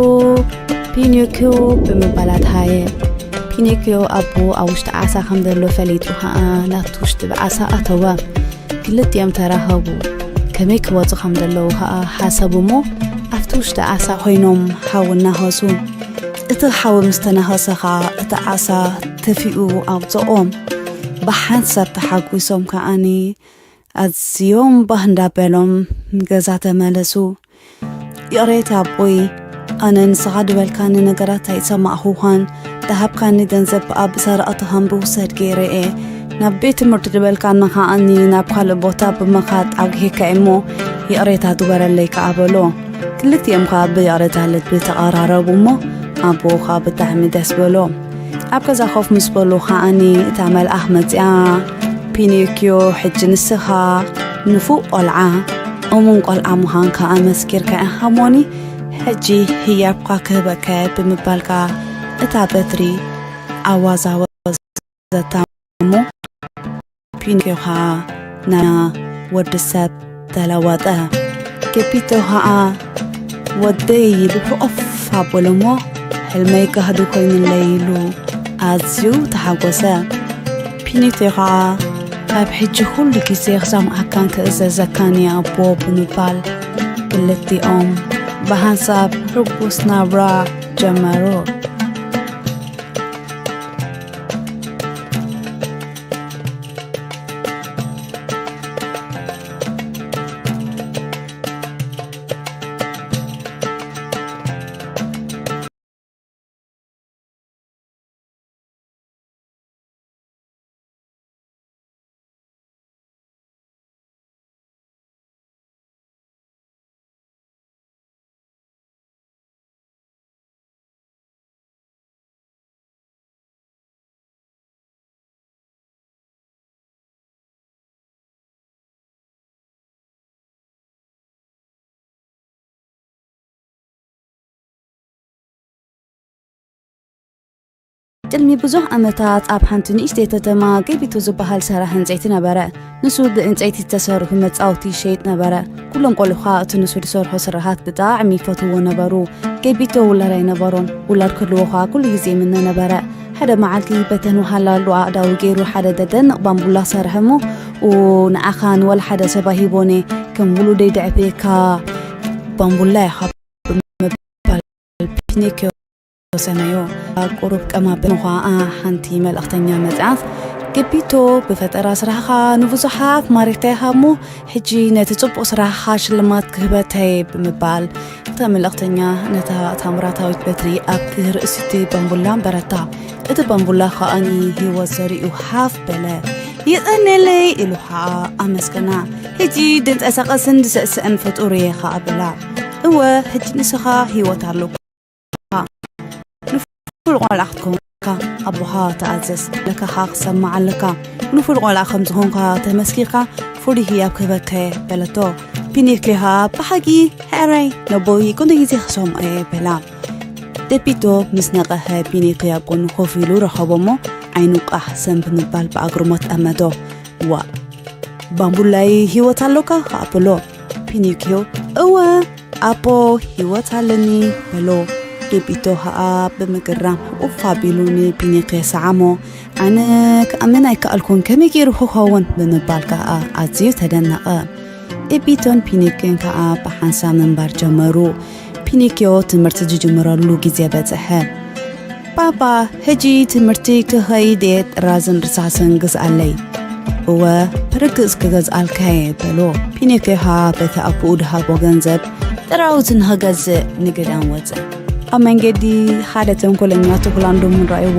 ፒኖኪዮ" ብምባል ኣድሃየ። ፒኖኪዮ ኣቦ ኣብ ውሽጢ ዓሳ ከም ዘሎ ፈሊጡ ኸኣ ናብቲ ውሽጢ ዓሳ ኣተወ። ክልቲኦም ተራኸቡ። ከመይ ክወጹ ከም ዘለዉ ኸኣ ሓሰቡ እሞ፣ ኣብቲ ውሽጢ ዓሳ ኮይኖም ሓዊ እናኸሱ። እቲ ሓዊ ምስ ተናኸሰ ኸኣ እቲ ዓሳ ተፊኡ ኣውጽኦም። ብሓንሳብ ተሓጒሶም ከኣኒ ኣዝዮም ባህ እንዳበሎም ንገዛ ተመለሱ። "ይቕሬታ ኣቦይ፣ ኣነ ንስኻ ድበልካኒ ነገራት ኣይሰማዕኹኻን። ድሃብካኒ ገንዘብ ከኣ ብሰረቕቲ ከም ብውሰድ ገይረ እየ። ናብ ቤት ትምህርቲ ድበልካኒ ከኣኒ ናብ ካልእ ቦታ ብምኻድ ኣጉሂካ እየ እሞ፣ ይቕሬታ ግበረለይ" ከኣ በሎ። ክልቲኦም ከኣ ብይቕሬታ ልቢ ተቐራረቡ እሞ፣ ኣቦኡ ከኣ ብጣዕሚ ደስ በሎ። ኣብ ገዛ ኮፍ ምስ በሉ ከኣኒ እታ መልኣኽ መጺኣ፣ "ፒኖክዮ፣ ሕጂ ንስኻ ንፉእ ቆልዓ፣ እሙን ቆልዓ ምዃንካ ኣመስኪርካ ኢኻ እሞኒ፣ ሕጂ ህያብካ ክህበካ እየ" ብምባል ከኣ እታ በትሪ ኣዋዛወዘታ እሞ፣ ፒኖክዮ ኸኣ ናብ ወዲ ሰብ ተለወጠ። ጌፒቶ ኸኣ "ወደይ" ኢሉ ሕቑፍ ኣበሎ እሞ፣ "ሕልመይ ጋህዲ ኮይኑለይ" ኢሉ ኣዝዩ ተሓጎሰ። ፒኖክዮ ኸኣ "ካብ ሕጂ ኩሉ ግዜ ክሰምዓካን ክእዘዘካን እየ ኣቦ" ብምባል ክልቲኦም ብሓንሳብ ሕጉስ ናብራ ጀመሩ። ቅድሚ ብዙሕ ዓመታት ኣብ ሓንቲ ንእሽተይ ከተማ ጌቢቶ ዝበሃል ሰራሕ ዕንጸይቲ ነበረ። ንሱ ብዕንጸይቲ ዝተሰርሑ መጻወቲ ይሸይጥ ነበረ። ኩሎም ቆልዑ ኸኣ እቲ ንሱ ዝሰርሖ ስራሓት ብጣዕሚ ይፈትውዎ ነበሩ። ጌቢቶ ውላድ ኣይነበሮን። ውላድ ክህልዎ ኸኣ ኩሉ ግዜ ይምነ ነበረ። ሓደ መዓልቲ በተን ወሃላሉ ኣእዳዉ ገይሩ ሓደ ዘደንቕ ባምቡላ ሰርሐ እሞ፣ ኡ፣ ንዓኻ ንወላ ሓደ ሰብ ኣይህቦን እየ፣ ከም ውሉደይ ደዕብየካ ባምቡላ ኢኻ ብምባል ፒኖክዮ ሰመዮ። ቁሩብ ቀማብል ኸኣ ሓንቲ መልእኽተኛ መጽኣት፣ "ጌቢቶ፣ ብፈጠራ ስራሕኻ ንብዙሓት ማሪኽካ ኢኻ እሞ፣ ሕጂ ነቲ ጽቡቕ ስራሕኻ ሽልማት ክህበካ እየ" ብምባል እታ መልእኽተኛ ነታ ታምራታዊት በትሪ ኣብቲ ርእሲ እቲ ባምቡላ ኣንበረታ። እቲ ባምቡላ ኸኣ ንህይወት ዘሪኡ ሃፍ በለ። "የቐንየለይ" ኢሉ ኸኣ ኣመስገና። "ሕጂ ድንቀሳቐስን ዝስዕስዕን ፍጡር እየ" ኸኣ በላ። "እወ፣ ሕጂ ንስኻ ህይወት ኣሎካ። ንፉዕ ቆልዓ ክትከውን ኣለካ። ኣቦኻ ተኣዘዝ፣ ለካኻ ክትሰምዕ ኣለካ። ንፉዕ ቆልዓ ከም ዝኾንካ ተመስኪርካ ፍሉይ ህያብ ክህበካ እየ" በለቶ። ፒኖክዮ ኸኣ "ብሓቂ? ሕራይ፣ ነቦይ ኩሉ ግዜ ክሰምዖ እየ" በላ። ጌቢቶ ምስ ነቐሐ ፒኖክዮ ኣብ ጎኑ ኮፍ ኢሉ ረኸቦ እሞ ዓይኑ ቃሕ ሰም ብምባል ብኣግርሞት ጠመቶ። "ዋእ፣ ባምቡላይ ህይወት ኣሎካ?" ኸኣ በሎ። ፒኖክዮ "እወ ኣቦ፣ ህይወት ኣለኒ" በሎ። ጌቢቶ ኸኣ ብምግራም ሕቑፍ ኣቢሉ ንፒኖክዮ ሰዓሞ። "ኣነ ክኣምን ኣይከኣልኩን፣ ከመይ ገይሩ ክኸውን?" ብምባል ከኣ ኣዝዩ ተደነቐ። ጌቢቶን ፒኖክዮን ከኣ ብሓንሳብ ምንባር ጀመሩ። ፒኖክዮ ትምህርቲ ዝጅምረሉ ግዜ በጽሐ። "ባባ፣ ሕጂ ትምህርቲ ክኸይድ እየ፣ ጥራዝን ርሳስን ግዝኣለይ።" "እወ፣ ብርግጽ ክገዝኣልካ እየ" በሎ። ፒኖክዮ ኸኣ በቲ ኣቦኡ ዝሃቦ ገንዘብ ጥራውዝ ንኽገዝእ ንግዳም ወጸ። ኣብ መንገዲ ሓደ ተንኮለኛ ተኹላ ንድሙ ረኣይዎ።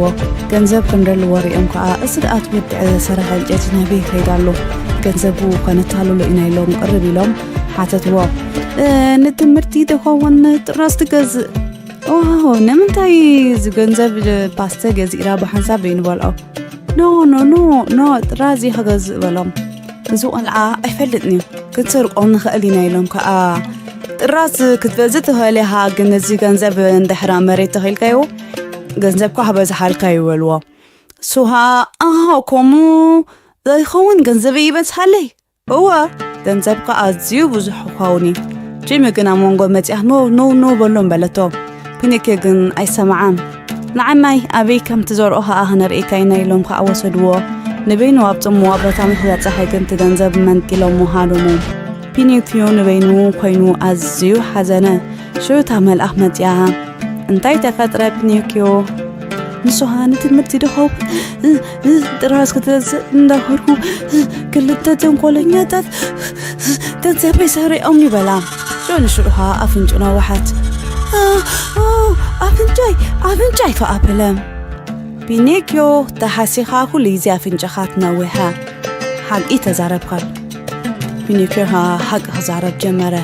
ገንዘብ ከም ዘለዎ ሪኦም ከኣ፣ "እዚ ደኣ እቲ ወድዕ ሰራሕ ዕንጨይቲ ናበይ ይኸይድ ኣሎ? ገንዘቡ ከነታልሎ ኢና" ኢሎም ቅርብ ኢሎም ሓተትዎ። "እ፣ ንትምህርቲ ዝኸውን ጥራዝ ትገዝእ?" "ዋው፣ ንምንታይ እዚ ገንዘብ ፓስተ ገዚእና ብሓንሳብ ዘይንበልዖ?" "ኖ፣ ኖ፣ ኖ፣ ኖ፣ ጥራዝ እየ ክገዝእ" በሎም። "እዚ ቆልዓ ኣይፈልጥን እዩ፣ ክንሰርቆ ንኽእል ኢና" ኢሎም ከኣ፣ "ጥራዝ ክትገዝእ ትኽእል ኢኻ፣ ግን እዚ ገንዘብ እንድሕር ኣብ መሬት ተኺልካዮ፣ ገንዘብካ ክበዝሓልካ እዩ" በልዎ። ንሱ ኸኣ፣ "ኣሃ፣ ከምኡ ዘይኸውን ገንዘበይ ይበዝሓለይ?" "እወ፣ ገንዘብካ ኣዝዩ ብዙሕ ክኸውን እዩ። ጂሚ ግን ኣብ መንጎ መጺኣ፣ 'ኖ፣ ኖ፣ ኖ' በሎም" በለቶ። ፒኖክዮ ግን ኣይሰምዓን። "ንዓማይ ኣበይ ከም ትዘርኦ ኸኣ ክነርእየካ ኢና" ኢሎም ከኣ ወሰድዎ። ንበይኑ ኣብ ጽምዋ ቦታ ምስ በጽሐ ግን እቲ ገንዘብ መንጢሎሞ ሃደሙ። ፒኖክዮ ንበይኑ ኮይኑ ኣዝዩ ሓዘነ። ሽዑ እታ መልኣኽ መጺኣ፣ "እንታይ ተፈጥረ ፒኖክዮ?" "ንስኻ ንትምህርቲ ዶ ኸው-፣ እ፣ እ፣ ጥራዝ ክትገዝእ እንዳኸድኩ፣ እ፣ ክልተ ተንኮለኛታት ገንዘበይ ሰሪቖምኒ" በላ። ሽዑ ንሽዑ ኸኣ ኣፍንጭኡ ነወሓት። "እ፣ እ፣ ኣፍንጫይ፣ ኣፍንጫይ" ከኣ በለ። ፒኖክዮ፣ ተሓሲኻ ኩሉ ግዜ ኣፍንጫኻ ትነውሐ። ሓቂ ተዛረብካ። ፒኖክዮ ኸኣ ሓቂ ክዛረብ ጀመረ።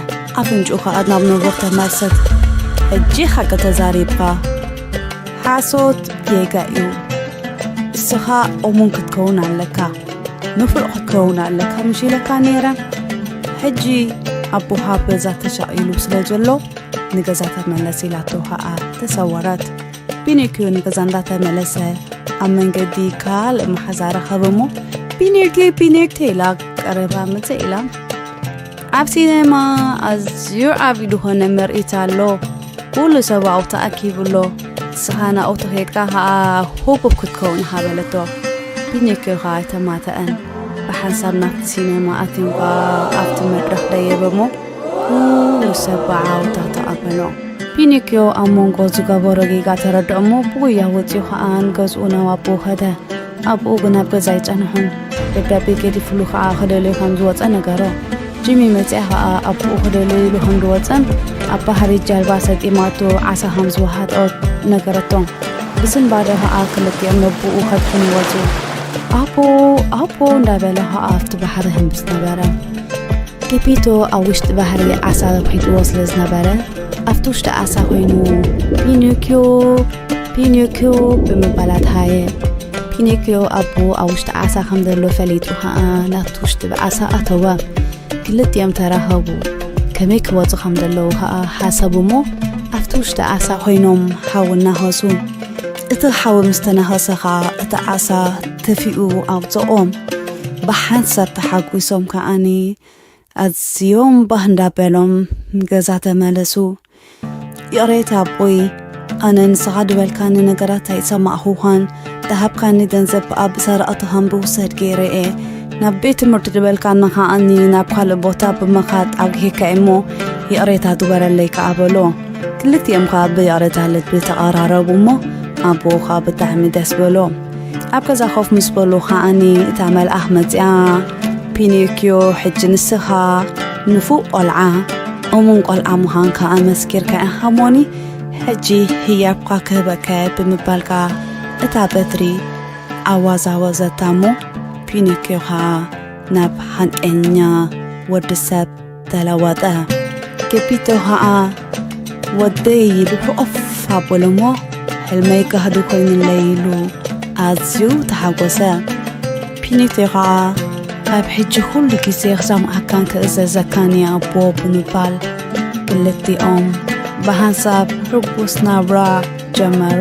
ኣፍንጭኡ ኸኣ ናብ ነውር ተመልሰት። ሕጂ ሓቂ ተዛሪብካ። ሓሶት ጌጋ እዩ። ንስኻ እሙን ክትከውን ኣለካ፣ ንፉዕ ክትከውን ኣለካ ምሽ ኢለካ ነይረ። ሕጂ ኣቦኻ ኣብ ገዛ ተሻቒሉ ስለ ዘሎ ንገዛ ተመለስ ኢላቶ ኸኣ ተሰወረት። ፒኖክዮ ንገዛ እንዳተመለሰ ኣብ መንገዲ ካልእ መሓዛ ረኸበ እሞ፣ "ፒኖክዮ፣ ፒኖክዮ" ኢላ ቀረባ ምጽእ ኢላ። ኣብ ሲኔማ ኣዝዩ ዓቢ ዝኾነ ምርኢት ኣሎ። ኩሉ ሰብ ኣብኡ ተኣኪቡ ኣሎ። ንስኻ ናብኡ ተኸይድካ ኸኣ ህቡብ ክትከውን ኢኻ በለቶ። ፒኖክዮ ኸኣ ኣይተማተኣን። ብሓንሳብ ናብቲ ሲኔማ ኣትዮም ኸኣ ኣብቲ መድረኽ ደየበ እሞ ኩሉ ሰብ ብዓውታ ተቐበሎ። ፒኖክዮ ኣብ መንጎ ዝገበሮ ጌጋ ተረድኦ እሞ ብጉያ ወጺኡ ኸኣ ንገዝኡ ናብ ኣቦኡ ከደ። ኣቦኡ ግን ኣብ ገዛ ኣይጸንሖን። ደብዳቤ ገዲፍሉ ኸኣ ክደልዮ ከም ዝወጸ ነገሮ። ጂሚ መጺኣ ኸኣ ኣቦኡ ክደልዮ ኢሉ ከም ዝወጸን ኣብ ባሕሪ ጃልባ ሰጢማቶ ዓሳ ከም ዝወሃጠት ነገረቶ። ብስንባደ ኸኣ ክልቲኦም ነቦኡ ከድሕኑ ወጹ። "ኣቦ፣ ኣቦ" እንዳበለ ኸኣ ኣብቲ ባሕሪ ህምብስ ነበረ። ፔፒቶ ኣብ ውሽጢ ባሕሪ ዓሳ ኺጥዎ ስለ ዝነበረ ኣብቲ ውሽጢ ዓሳ ኮይኑ "ፒኖክዮ፣ ፒኖክዮ" ብምባል ኣትሃየ። ፒኖክዮ ኣቦኡ ኣብ ውሽጢ ዓሳ ከም ዘሎ ፈሊጡ ኸኣ ናብቲ ውሽጢ ዓሳ ኣተወ። ክልቲኦም ተራኸቡ። ከመይ ክወጹ ከም ዘለዉ ኸኣ ሓሰቡ እሞ ኣብቲ ውሽጢ ዓሳ ኮይኖም ሓዊ እናኸሱ። እቲ ሓዊ ምስ ተናኸሰ ኸኣ እቲ ዓሳ ተፊኡ ኣውጽኦም። ብሓንሳብ ተሓጒሶም ከኣኒ ኣዝዮም ባህ እንዳበሎም ንገዛ ተመለሱ። "ይቕሬታ ኣቦይ፣ ኣነ ንስኻ ዝበልካኒ ነገራት ኣይሰማዕኹኻን። ዝሃብካኒ ገንዘብ ኣብ ሰረቕቲ ከም ብውሰድ ገይረ እየ። ናብ ቤት ትምህርቲ ዝበልካኒ ከኣኒ ናብ ካልእ ቦታ ብምኻድ ኣጉሂካ እሞ ይቕሬታ ግበረለይ" ከኣ በሎ። ክልቲኦም ከኣ ብይቕሬታ ልቢ ተቐራረቡ እሞ ኣቦኡ ከኣ ብጣዕሚ ደስ በሎ። ኣብ ገዛ ኮፍ ምስ በሉ ከኣኒ እታ መልኣኽ መጺኣ፣ "ፒኖክዮ፣ ሕጂ ንስኻ ንፉእ ቆልዓ፣ እሙን ቆልዓ ምዃንካ ኣመስኪርካ ኢኻ እሞኒ፣ ሕጂ ህያብካ ክህበካ እየ" ብምባልካ እታ በትሪ ኣዋዛወዘታ እሞ ፒኖክዮ ከኣ ናብ ሓቀኛ ወዲ ሰብ ተለወጠ። ጌፒቶ ኸኣ "ወደይ" ኢሉ ሕቑፍ ኣበሎ እሞ "ሕልመይ ጋህዲ ኮይኑለይ" ኢሉ ኣዝዩ ተሓጎሰ። ፒኒቶ ኸኣ "ካብ ሕጂ ኩሉ ግዜ ክሰምዓካን ክእዘዘካን እየ ኣቦ" ብምባል ክልቲኦም ብሓንሳብ ሕጉስ ናብራ ጀመሩ።